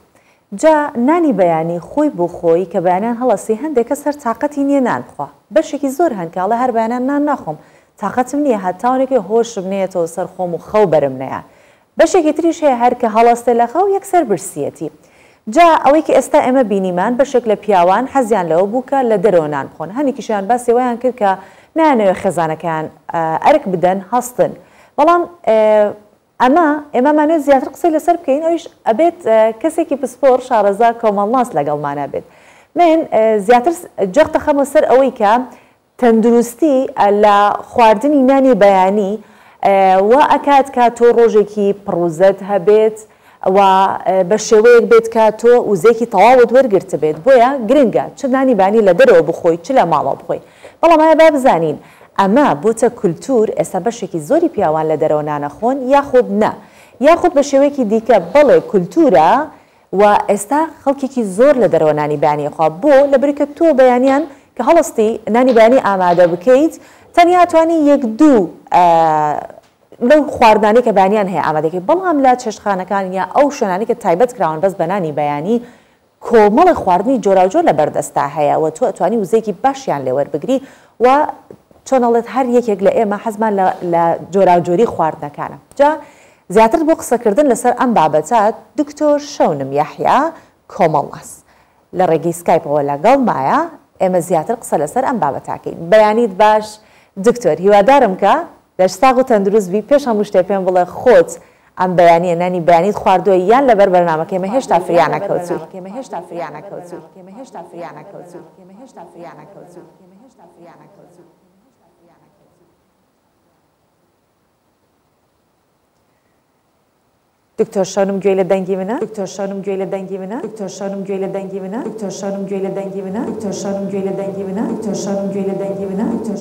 جا نانی بەیانی خۆی بۆ خۆی کە بەیانیان هەڵەسی هەندێک کەس هەر تاقەتی نییە نان بخوا بەشێکی زۆر هەن کە ئەڵێ هەر بەیانیان نان ناخۆم تاقەتم نییە هەتاونێکی هۆشم نەیەتەوە سەر خۆم و خەو بەرم نەیە بەشێکی تریش هەیە هەر کە هەڵەستێ لە خەو یەکسەر برسیەتی. جا ئەوەی کە ئێستا ئێمە بینیمان بەشێک لە پیاوان حەزیان لەوە بوو کە لە دەرەوە نان بخۆن هەنێکیشیان باسی ئەوەیان کرد کە نایانەوێ خێزانەکەیان ئەرک بدەن هەستن بەڵام ئەمە ئێمە مانوێت زیاتر قسەی لەسەر بکەین ئەویش ئەبێت کەسێکی پسپۆڕ شارەزا کۆمەڵناس لەگەڵمانە بێت من زیاتر جەخت دەخەمە سەر ئەوەی کە تەندروستی لە خواردنی نانی بەیانی وا ئەکات کە تۆ ڕۆژێکی پڕ وزەت هەبێت و بە شێوەیەک بێت کە تۆ وزەیەکی تەواوت وەرگرتبێت بۆیە گرنگە چ نانی بەیانی لە دەرەوە بخۆی چ لە ماڵەوە بخۆی بەڵام ئایا با بزانین ئەمە بۆتە کولتوور ئێستا بەشێکی زۆری پیاوان لە دەرەوە نانەخۆن یاخود نا یاخود بە شێوەیەکی دیکە بەڵێ کولتوورە و ئێستا خەڵکێکی زۆر لە دەرەوە نانی بەیانی ئەخوا بۆ؟ لەبەرئەوەی کە تۆ بەیانیان کە هەڵستی نانی بەیانی ئامادە بکەیت تەنیا ئەتوانی یەک دوو لەو خواردنانەی کە بەیانیان هەیە ئامادە کەیت بەڵام لە چێشتخانەکان یا ئەو شوێنانەی کە تایبەت کراون بەس بە نانی بەیانی کۆمەڵێک خواردنی جۆراوجۆر لە بەردەستا هەیە و تۆ ئەتوانی وزەیەکی باشیان لێ وەربگری و چۆن ئەڵێت هەر یەکێک لە ئێمە حەزمان لە لە جۆراوجۆری خواردنەکانە جا زیاتر بۆ قسەکردن لەسەر ئەم بابەتە دکتۆر شەونم یەحیا کۆمەڵناس لە ڕێگەی سکایپەوە لەگەڵمایە ئێمە زیاتر قسە لەسەر ئەم بابەتە ئەکەین. بەیانیت باش دکتۆر هیوادارم کە لەش ساغ و تەندروست بی پێش هەموو شتێ پێم بڵێ خۆت ئەم بەیانیە نانی بەیانیت خواردووە یان لەبەر بەرنامەکەی ئێمە هێشتا فریا نەکەوتووی؟ دکتۆر شەونم گوێی لە دەنگی منە؟ دکتۆر شەونم گوێی لە دەنگی منە؟ دکتۆر شەونم گوێی لە دەنگی منە؟ دکتۆر شەونم گوێی لە دەنگی منە؟ دکتۆر شەونم گوێی لە دەنگی منە؟ دکتۆر شەونم گوێی لە دەنگی منە؟ دکتۆر.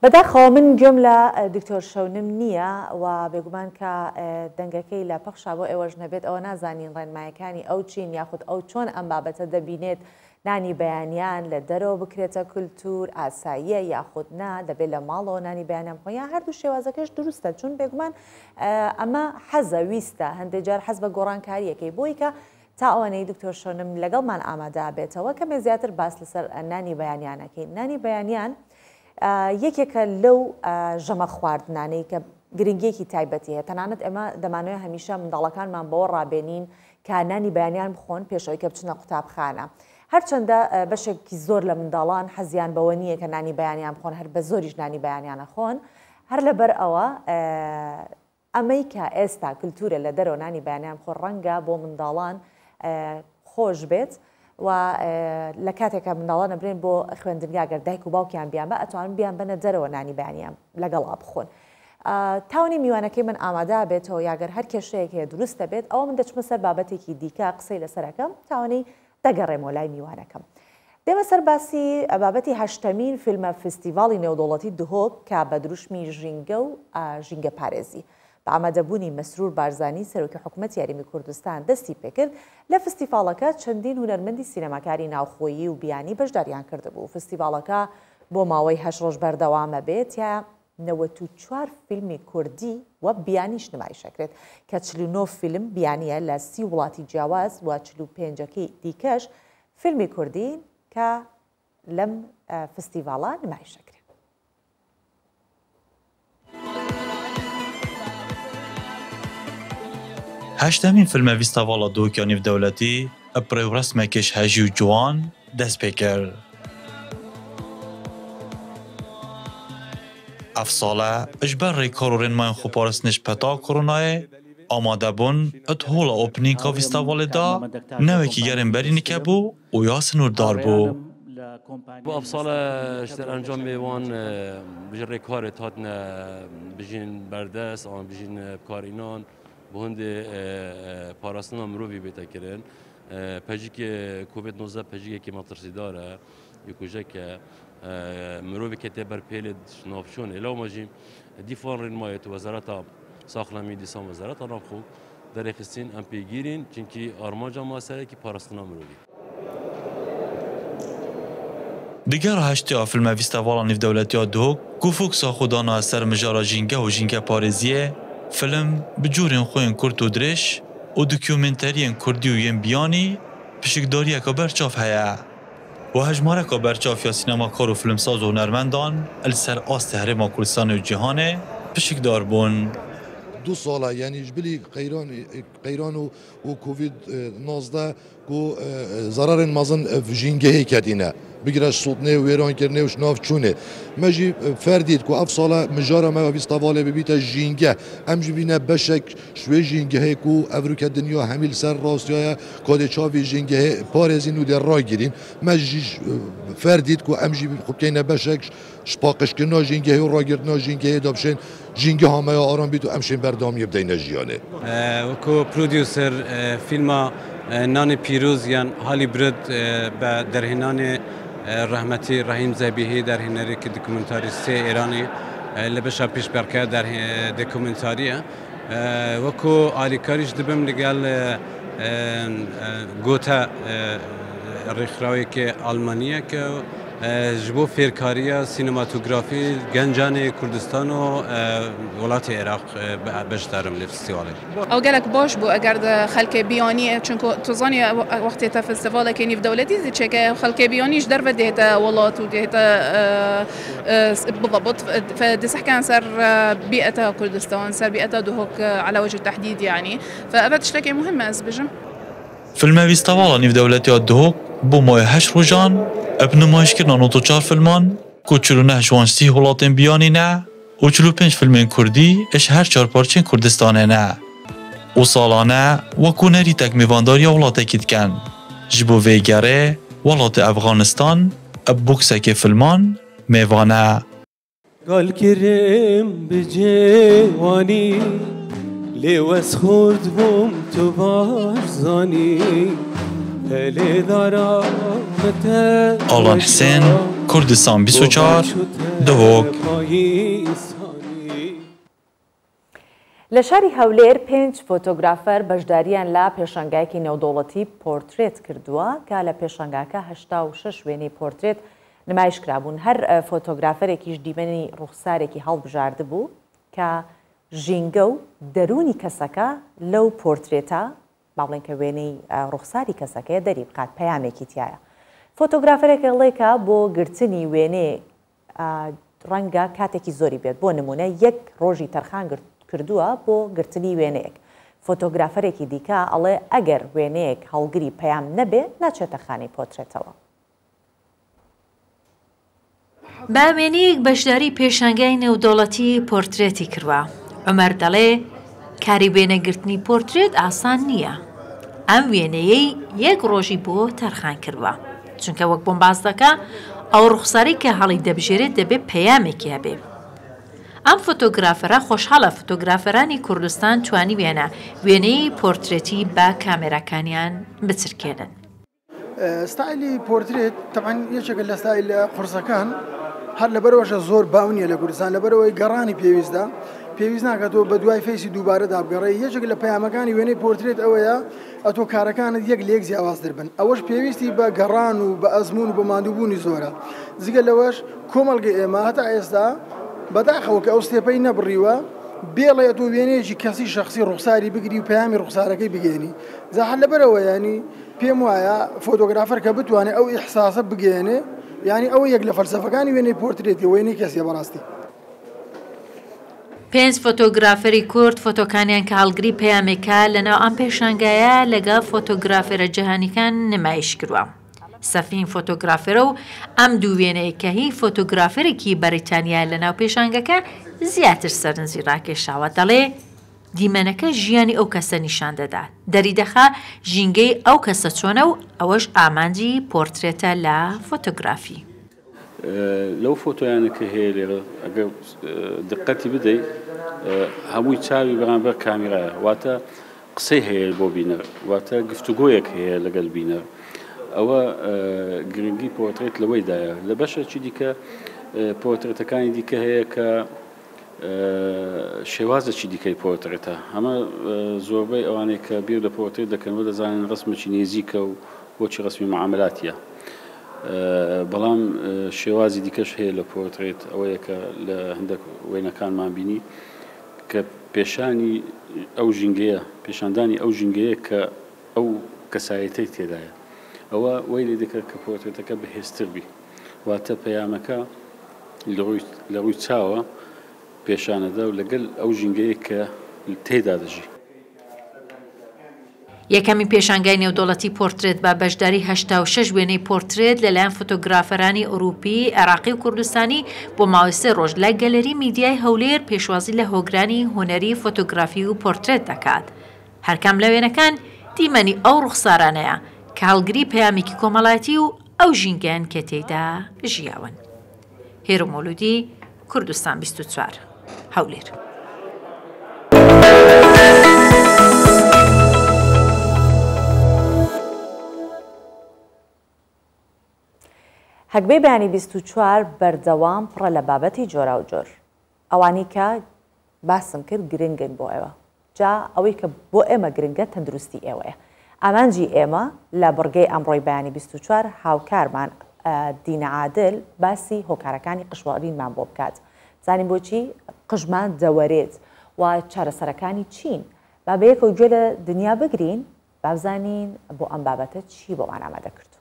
بەداخەوە من گوێم لە دکتۆر شەونم نییە و بێگومان کە دەنگەکەی لە پەخشا بۆ ئێوەش نەبێت ئەوە نازانین ڕێنمایەکانی ئەو چین یاخود ئەو چۆن ئەم بابەتە دەبینێت نانی بەیانیان لە دەرەوە بکرێتە کولتوور ئاساییە یاخود نا دەبێت لە ماڵەوە نانی بەیانیان بخۆن یا هەردوو شێوازەکەش دروستە چون بێگومان ئەمە حەزە ویستە هەندێک جار حەز بە گۆڕانکاریەکەی بۆی کە تا ئەوەنەی دکتۆر شەونم لەگەڵمان ئامادە بێتەوە کەمێ زیاتر باس لەسەر نانی بەیانیانەکەین نانی بەیانیان یەکێکە لەو ژەمە خواردنانەی کە گرنگیەکی تایبەتی هەیە تەنانەت ئێمە دەمانەوێت هەمیشە منداڵەکانمان بەوە ڕابێنین کە نانی بەیانیان بخۆن پێش ئەوەی کە بچنە قوتابخانە. هەرچەندە بەشێکی زۆر لە منداڵان حەزیان بەوە نییە کە نانی بەیانیان بخۆن، هەر بە زۆریش نانی بەیانیان ئەخۆن، هەر لەبەر ئەوە ئەمەی کە ئێستا کلتورە لە دەرەوە نانی بەیانیان بخۆن ڕەنگە بۆ منداڵان خۆش بێت و لە کاتێکا منداڵان ئەبرێن بۆ خوێندنگا گەر دایک و باوکیان بیانبا ئەتوانن بیانبەنە دەرەوە نانی بەیانیان لەگەڵا بخۆن. تاونی میوانەکەی من ئامادە بێتەوە یاگەر هەر کێشەیەک هەیە دروست دەبێت ئەوە من دەچمە سەر بابەتێکی دیکە قسەی لەسەر ئەکەم تاوەنەی دەگەڕێمەوە لای میوانەکەم. دێمە سەر باسی بابەتی هەشتەمین فیلمە فستیڤاڵی نێودەوڵەتی دهۆک کە بە دروشمی ژینگە و ژینگەپارێزی بە ئامادەبوونی مەسرور بارزانی سەرۆکی حکومەتی هەرێمی کوردستان دەستی پێکرد، لە فستیڤاڵەکە چەندین هونەرمەندی سینەماکاری ناوخۆیی و بیانی بەشداریان کردبوو، فستیڤاڵەکە بۆ ماوەی هەشت ڕۆژ بەردەوامەبێت، تیا. 94 فیلمی کوردی و بیانیش نمایش ئەکرێت کە 49 فیلم بیانییە لە 30 وڵاتی جیاواز و 45ەکەی دیکەش فیلمی کوردین کە لەم فستیڤاڵە نمایش ئەکرێن. هەشتەمین فیلمە ڤیستاڤاڵا دهۆک یا نێودەولەتی bi rêwresmekê ji hejî û ciwan dest pê kir. Ev sal e ji ber rêkar û rênmayên xweparastinê ji peta koronayê amadebûn di hola openînga vîstavalê de ne wekî gerên berî nikebû û ya sinûrdar bû. بۆ ئەم ساڵە ji دەرئەنجامê wan ji rêkarê hatine bijîn berdest an bijîn bikarînan bo hindê parastina mirovî bête kirin. Pejikê Covid 19 pejikekî metirsîdar e, yekujek e. Mirovê ketiye ber pêlê navçûnê. Lewma jî dîfan rênmayê tu wezareta saxlemî dîsan wezareta navxwe derêxistîn em pêgîrîn çimkî armanca me serekî parastina mirovî. Di gera heştê a Filme Vîstevala Nîvdewletî ya Duhok ku foksa xwe dana ser mijara jîngeh û jîngeparêziyê, film bi corên xwe yên kurt û dirêj û dokûmenteriyên kurdî û yên biyanî pişikdariyeke berçav heye û hejmareke berçav ya sînemakar û filmsaz û hunermendan li ser astê Herêma Kurdistanê û cîhanê pişikdar bûn. Du sal e yanî ji bilî qeyran û Covid 19 ku zerarên mezin bi jîngehê ketîne, bigire ji sotinê û wêrankirinê û ji nav çûnê. Me jî fer dît ku ev sal e mijara me ya vîstevalê bibîte jîngeh. Em jî bîne beşek ji wê jîngehê ku ev rûke dinya hemî li ser rastiya ye ka dê ça vî jîngehê parêzîn û dê ragirîn. Me jî fer dît ku em jî xwe bikeyne beşek ji paqijkirina jîngehê û ragirtina jîngehê de bişên jîngeha me ya aram bît û em şên berdewamiyê bideyne jiyanê. Weko prodûser fîlma Nanê Pîroz yan Halî Brid be derhênanê rehmetî Rehîm Zebîhî derhênerêkî dokumentarîstê Îranê li beşa pêşberke dokumentarî ye. Weko alîkarî jî dibim li gel Goethe rêxrawekê Almanî ye ke ji bo fêrkariya sînematografî gencanê Kurdistan û welatê Iraq beşdar im li festîvalê. Ew gelek baş bû eger di xelkê biyanî çunku tu zanî wextê te festîvalekê nîvdewletî zî çêke xelkê biyanî ji derve dihête welat û dihête بالضبط فدسحكان سر بيئة كردستان سر بيئة دهوك على وجه التحديد يعني فأبد تشتكي مهمة ez bijim. Filme Vîstevala Nîvdewletî ya Duhok bo maya heşt rojan bi nimayîşkirina 94 filman ku 49 ji wan ji sî welatên biyanî ne û 45 filmên kurdî ji her çar parçeyên Kurdistanê ne û salane wekû nerîtek mêvandariya welatekî dikin. Ji bo vê gerê welatê Efxanistan bi boksekê filman mêvan e. Gal kirim bi cêwanî lê wez xurt bûm tu baş zanî Pelê dara me te Alan Hisên, Kurdistan 24, Duhok. لە شاری هەولێر پێنج فۆتۆگرافەر بەشدارییان لە پێشانگایەکی نێودەوڵەتی پۆرترێت کردووە کە لە پێشانگاکە 86 وێنەی پۆرترێت نمایش کرابوون، هەر فۆتۆگرافەرێکیش دیمەنی ڕوخسارێکی هەڵبژاردبوو کە ژینگە و دەروونی کەسەکە لەو پۆرترێتە با بڵێن کە وێنەی ڕوخساری کەسەکەیە دەری بخات پەیامێکی تیایە. فۆتۆگرافەرێک ئەڵێ کە بۆ گرتنی وێنەیەک ڕەنگە کاتێکی زۆری بێت، بۆ نموونە یەک ڕۆژی تەرخان کردووە بۆ گرتنی وێنەیەک، فۆتۆگرافەرێکی دیکە ئەڵێ ئەگەر وێنەیەک هەڵگری پەیام نەبێ ناچێتە خانەی پۆترێتەوە. بە وێنەیەک بەشداری پێشانگای نێودەوڵەتی پۆرترێتی کردوە، عومەر دەڵێ، کاری وێنەگرتنی پۆرترێت ئاسان نییە، ئەم وێنەیەی یەک ڕۆژی بۆ تەرخان کردوە، چونکە وەک بۆم باس دەکا، ئەو ڕوخسارەی کە هەڵیدەبژێرێت دەبێ پەیامێکی هەبێ. ئەم فۆتۆگرافەرە خۆشحاڵە فۆتۆگرافەرانی کوردستان توانیویانە وێنەی پۆرترێتی بە کامێراکانیان بچرکێنن. ستایلی پۆرترێت تەبعەن یەکێکە لە ستایلە قورسەکان هەر لەبەرەوەشە زۆر باو نییە لە کوردستان لەبەرەوەی گەڕانی پێویستە پێویست ناکات تۆ بە دوای face ی دووبارەدا بگەڕێی یەکێک لە پەیامەکانی وێنەی پۆرترێت ئەوەیە ئەتۆ کارەکانت یەک لە یەک جیاوازتر بن ئەوەش پێویستی بە گەڕان و بە ئەزموون و بە ماندووبوونی زۆرە جگە لەوەش کۆمەڵگەی ئێمە هەتا ئێستا بەداخەوە کە ئەو step ەی نەبڕیوە بێڵێ تۆ وێنەیەکی کەسی شەخسی ڕوخساری بگری و پەیامی ڕوخسارەکەی بگەێنی جا هەر لەبەرەوە ینی پێم وایە فۆتۆگرافەر کە بتوانێت ئەو ئیحساسە بگەێنێ یعنی ئەوە یەک لە فەلسەفەکانی وێنەی پۆرترێتی وێنەی کەسیە بەڕاستی. پێنج فۆتۆگرافەری کورد فۆتۆکانیان کە هەڵگری پەیامێکە لەناو ئەم پێشانگایە لەگەڵ فۆتۆگرافەرە جیهانیکان نمایش کروە. سەفین فۆتۆگرافەرە و ئەم دوو وێنەیە کە هی فۆتۆگرافەرێکی بەریتانیایە لەناو پێشانگەکە زیاتر سەرنجی ڕاکێشاوە دەڵێ دیمەنەکە ژیانی ئەو کەسە نیشان دەدات دەریدەخا ژینگەی ئەو کەسە چۆنە و ئەوەش ئامانجی پۆرترێتە لە فۆتۆگرافی. لەو فۆتۆیانە کە هەیە لێرە ئەگەر دقەتی بدەی هەمووی چاوی بەرامبەر کامیرایە واتە قسەی هەیە بۆ بینەر واتە گفتوگۆیەک هەیە لەگەل بینەر ئەوە گرنگی پۆرترێت لەوەیدایە لە بەشێکی دیکە پۆرترێتەکانی دیکە هەیە کە شێوازێکی دیکەی پۆرترێتە ئەمە زۆربەی ئەوانەی کە بیر لە پۆرترێت دەکەنەوە دەزانن ڕسمێکی نێزیکە و بۆچی ڕسمی معاملاتیە بەڵام شێوازی دیکەش هەیە لە پۆرترێت ئەوەیە کە لە هەندێک وێنەکانمان بینی کە پێشانی ئەو ژینگەیە پێشاندانی ئەو ژینگەیە کە ئەو کەسایەتەی تێدایە ئەوە وای لێ دەکات کە پۆرترێتەکە بەهێزتر بی واتە پەیامەکە لە ڕووی چاوە پێشانەدا و لەگەل ئەو ژینگەیە کە تێدا دەژی. یەکەمین پێشانگای نێودەوڵەتی پۆرترێت بە بەشداری 86 وێنەی پۆرترێت لەلایەن فۆتۆگرافەرانی ئەوروپی، عێراقی و کوردستانی بۆ ماوەی سێ ڕۆژ لە گەلەری میدیای هەولێر پێشوازی لە هۆگرانی هونەری فۆتۆگرافی و پۆرترێت دەکات. هەرکام لە وێنەکان دیمەنی ئەو ڕوخسارانەیە کە هەڵگری پەیامێکی کۆمەڵایەتی و ئەو ژینگەیەن کە تێیدا ژیاون. هێرۆ مەولودی، کوردستان 24، هەولێر. هەگبەی بەیانی 24 بەردەوام پڕە لە بابەتی جۆراوجۆر. ئەوانەی کە باسم کرد گرنگن بۆ ئێوە. جا ئەوەی کە بۆ ئێمە گرنگە تەندروستی ئێوەیە. ئامانجی ئێمە لە بڕگەی ئەمڕۆی بەیانی 24 هاوکارمان دینە عادل باسی هۆکارەکانی قژوەرینمان بۆ بکات. بزانین بۆچی قژمان دەوەرێت و چارەسەرەکانی چین. با بەیەکەوە گوێ لە دنیا بگرین با بزانین بۆ ئەم بابەتە چی بۆمان ئامادە کردووە.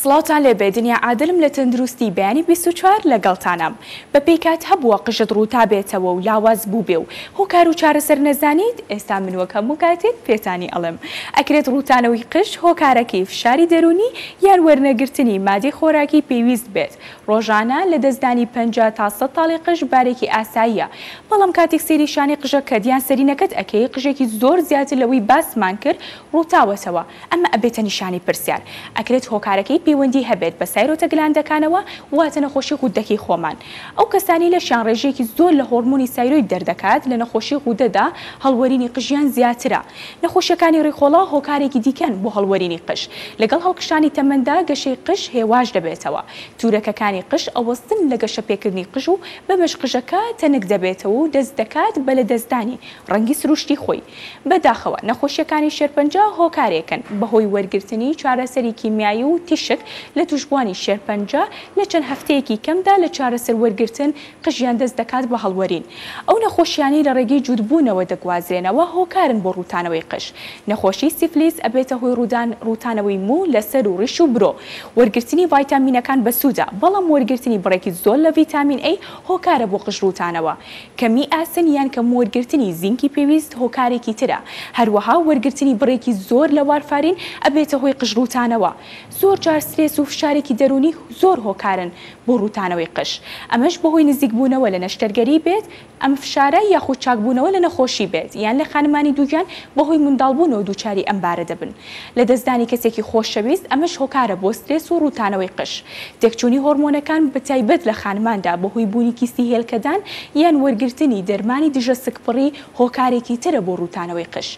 سڵاوتان لێبێ دنیا عادلم لە تەندروستی بەیانی 24 لەگەڵتانام بەپێی کات هەبووە قژت ڕووتابێتەوە و لاواز بووبێ و هۆکار و چارەسەر نەزانیت ئێستا من وەک هەموو کاتێک پێتانی ئەڵێم ئەکرێت ڕووتانەوەی قژ هۆکارەکەی فشاری دەروونی یان وەرنەگرتنی مادەی خۆراکی پێویست بێت ڕۆژانە لەدەستدانی 50 تا 100 تاڵی قژ بارێکی ئاساییە بەڵام کاتێک سەیری شانەی قژەکەت یان سەرینەکەت ئەکەی قژێکی زۆر زیاتر لەوەی باسمان کرد ڕووتاوەتەوە ئەمە ئەبێتە نیشانەی پرسیار. ئەکرێت هۆکارەکەی پەیوەندی هەبێت بە سایرۆتە گلاندەکانەوە واتە نەخۆشی غوددەکەی خۆمان. ئەو کەسانەی لەشیان ڕێژەیەکی زۆر لە هۆڕمۆنی سایرۆید دەردەکات لە نەخۆشی غودەدا هەڵوەرینی قژیان زیاترە. نەخۆشیەکانی ڕیخۆڵە هۆکارێکی دیکەن بۆ هەڵوەرینی قژ. لەگەڵ هەڵکشانی تەمەندا گەشەی قژ هێواش دەبێتەوە. تورەکەکانی قژ ئەوەستن لە گەشەپێکردنی قژ و بەمەش قژەکە تەنک دەبێتەوە و دەست دەکات بە لەدەستدانی ڕەنگی سروشتی خۆی. بەداخەوە نەخۆشییەکانی شێرپەنجە هۆکارێکن بەهۆی وەرگرتنی چارەسەری کیمیایی و تیشک لە تووشبووانی شێرپەنجە لە چەند هەفتەیەکی کەمدا لە چارەسەر وەرگرتن قژیان دەست دەکات بە هەڵوەرین. ئەو نەخۆشیانەی لە ڕێگەی جووتبوونەوە دەگوازرێنەوە هۆکارن بۆ ڕووتانەوەی قژ. نەخۆشی سیفلیس ئەبێتە هۆی ڕوودان ڕووتانەوەی موو لە سەر و ڕیش و برۆ. وەرگرتنی ڤایتامینەکان بەسوودە، بەڵام وەرگرتنی بڕێکی زۆر لە ڤیتامین A هۆکارە بۆ قژ ڕووتانەوە. کەمی ئاسن یان کەم وەرگرتنی زینکی پێویست هۆکارێکی ترە، هەروەها وەرگرتنی بڕێکی زۆر لە وارفارین ئەبێتە هۆی قژ ڕووتانەوە. زۆر جار سترێس و فشارێکی دەروونی زۆر هۆکارن بۆ ڕووتانەوەی قژ. ئەمەش بەهۆی نزیکبوونەوە لە نەشتەرگەری بێت، ئەم فشارە یاخود چاکبوونەوە لە نەخۆشی بێت یان لە خانمانی دووگیان بەهۆی منداڵبوونەوە دووچاری ئەم بارە دەبن. لەدەستدانی کەسێکی خۆشەویست ئەمەش هۆکارە بۆ سترێس و ڕووتانەوەی قژ. تێکچوونی هۆرمۆنەکان بەتایبەت لە خانماندا بەهۆی بوونی کیستی هێلکەدان یان وەرگرتنی دەرمانی دژە سکپڕی هۆکارێکی ترە بۆ ڕووتانەوەی قژ.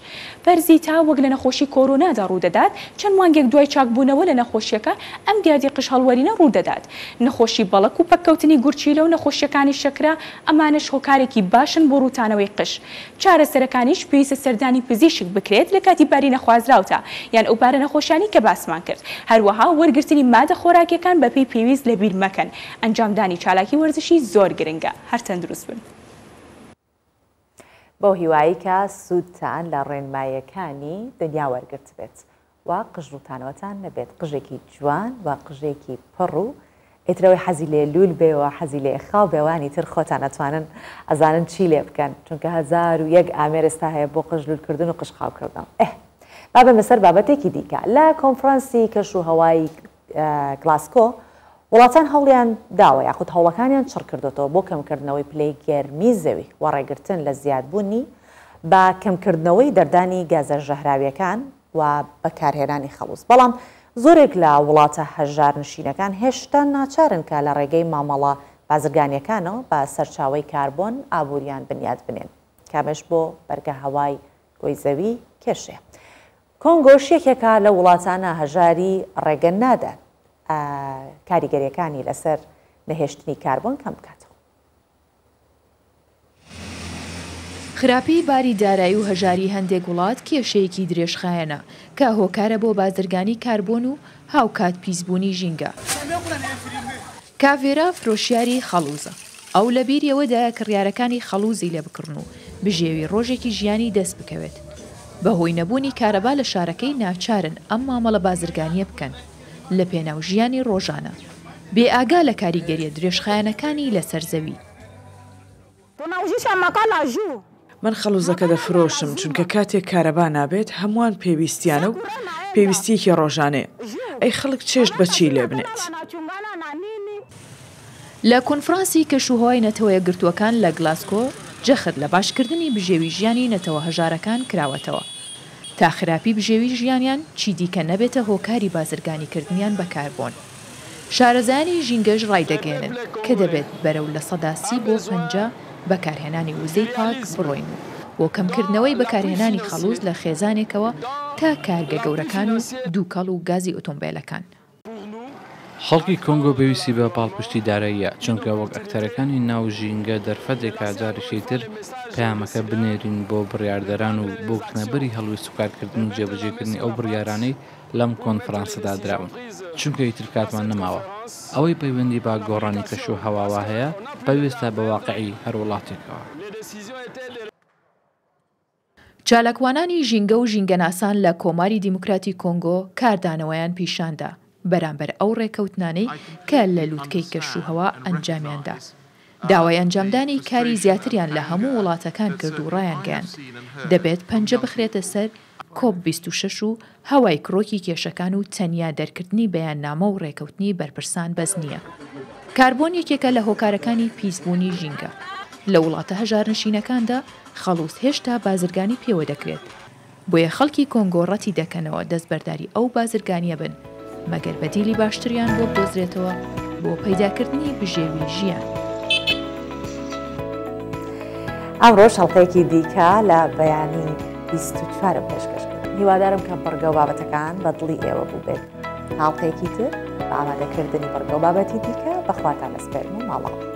پەرزی تا وەک لە نەخۆشی کۆرۆنادا ڕوودەدات چەند مانگێک دوای چاکبوونەوە لە نەخۆشیەکە. ئەم دیاردەی قژ هەڵوەرینە ڕوودەدات. نەخۆشی بەڵەک و پەککەوتنی گورچیلە و نەخۆشییەکانی شەکرە، ئەمانەش هۆکارێکی باشن بۆ ڕووتانەوەی قژ. چارەسەرەکانیش پێویستە سەردانی پزیشک بکرێت لە کاتی باری نەخوازراوتا یان ئەو بارە نەخۆشیانەی کە باسمان کرد. هەروەها وەرگرتنی مادە خۆراکیەکان بەپێی پێویست لەبیر مەکەن. ئەنجامدانی چالاکی وەرزشی زۆر گرنگە. هەر تەندروست بن. بەو هیوایەی کە سوودتان لە ڕێنماییەکانی دنیا وەرگرتبێت و قژڕووتانەوەتان نەبێت، قژێکی جوان و قژێکی پڕ و ئیتر ئەوەی حەزی لێ لوول بێ و حەزی لێ خاو بێ وانی تر خۆتان ئەتوانن ئەزانن چی لێ بکەن چونکە 1001 ئامێر ئێستا هەیە بۆ قژ لوول کردن و قژ خاو کردن. ئه با بێمە سەر بابەتێکی دیکە لە کۆنفرانسی کەش و هەوای گلاسکۆ وڵاتان هەوڵیان داوە یاخود هەوڵەکانیان چڕکردۆتەوە بۆ کەمکردنەوەی پلەی گەرمی زەوی و ڕێگرتن لە زیادبوونی بە کەمکردنەوەی دەردانی گازە ژەهراویەکان و بەکارهێنانی خەڵوز بەڵام زۆرێک لە وڵاتە هەژارنشینەکان هێشتا ناچارن کە لە ڕێگەی مامەڵە بازرگانیەکانەوە بە سەرچاوەی کاربۆن ئابوریان بنیات بنێن کە ئەمەش بۆ بەرگە هەوای گۆی زەوی کێشەیە. کۆنگۆش یەکێکە لەو وڵاتانە هەژاری ڕێگە نادات کاریگەریەکانی لەسەر نەهێشتنی کاربۆن کەم بکاتەوە. خراپی باری دارایی و هەژاری هەندێک وڵات کێشەیەکی درێژخایەنە کە هۆکارە بۆ بازرگانی کاربۆن و هاوکات پیسبوونی ژینگە. کاڤێرا فرۆشیاری خەڵووزە. ئەو لە بیری ئەوەدایە کڕیارەکانی خەڵووزی لێ بکڕن و بژێوی ڕۆژێکی ژیانی دەست بکەوێت. بەهۆی نەبوونی کارەبا لە شارەکەی ناچارن ئەم مامەڵە بازرگانییە بکەن لە پێناو ژیانی ڕۆژانە، بێ ئاگا لە کاریگەرییە درێژخایەنەکانی لەسەر زەوی. من خەڵوزەکە دەفرۆشم، چونکە کاتێک کارەبا نابێت هەمووان پێویستیانە و پێویستییەکی ڕۆژانەیە، ئەی خەڵک چێشت بە چی لێبنێت؟ لە کۆنفرانسی کەشوهەوای نەتەوەیەکگرتووەکان لە گلاسکۆ جەخت لە باشکردنی بژێوی ژیانی نەتەوە هەژارەکان کراوەتەوە تا خراپی بژێوی ژیانیان چیدیکە نەبێتە هۆکاری بازرگانیکردنیان بە کاربۆن. شارەزایانی ژینگەش ڕایدەگەیەنن کە دەبێت بەرەو 30% بۆ 50 بەکارهێنانی وزەی پاک بڕۆین و بۆ کەمکردنەوەی بەکارهێنانی خەڵوز لە خێزانێکەوە تا کارگە گەورەکان و دووکەڵ و گازی ئۆتۆمبێلەکان. خەڵکی کۆنگۆ پێویستی بە پاڵپشتی داراییە، چونکە وەک ئەکتەرەکانی ناو ژینگە دەرفەتێکە جارێکی تر پەیامەکە بنێرین بۆ بڕیاردەران و بۆ گرتنەبەری هەڵوێست و کارکردن و جێبەجێکردنی ئەو بڕیارانەی لەم کۆنفرانسەدا دراون، چونکە ئیتر کاتمان نەماوە. ئەوەی پەیوەندی بە گۆڕانی کەشوهەواوە هەیە، پەیوەستە بە واقیعی هەر وڵاتێکەوە. چالاکوانانی ژینگە و ژینگەناسان لە کۆماری دیموکراتی کۆنگۆ کاردانەوەیان پیشاندا بەرامبەر ئەو ڕێکەوتنانەی کە لە لوتکەی کەشوهەوا ئەنجامیاندا. داوای ئەنجامدانی کاری زیاتریان لە هەموو وڵاتەکان کرد و ڕایانگەیاند، دەبێت پەنجە بخرێتە سەر کۆپ 26 و هەوای کرۆکی کێشەکان و تەنیا دەرکردنی بەیاننامە و ڕێکەوتنی بەرپرسان بەس نییە. کاربۆن یەکێکە لە هۆکارەکانی پیسبوونی ژینگە. لە وڵاتە هەژارنشینەکاندا خەڵوز هێشتا بازرگانی پێوە دەکرێت، بۆیە خەڵکی کۆنگۆ ڕەتی دەکەنەوە دەستبەرداری ئەو بازرگانییە بن، مەگەر بەدیلی باشتریان بۆ بدۆزرێتەوە بۆ پەیداکردنی بژێوی ژیان. ئەمڕۆش هەڵقەیەکی دیکە لە بەیانی 24 پێشکەش کرد هیوادارم کە بڕگە و بابەتەکان بە دڵی ئێوە بووبێت هەڵقەیەکی تر بە ئامادەکردنی بڕگە و بابەتی دیکە بەخواتان ئەسپێرم و ماڵەوە.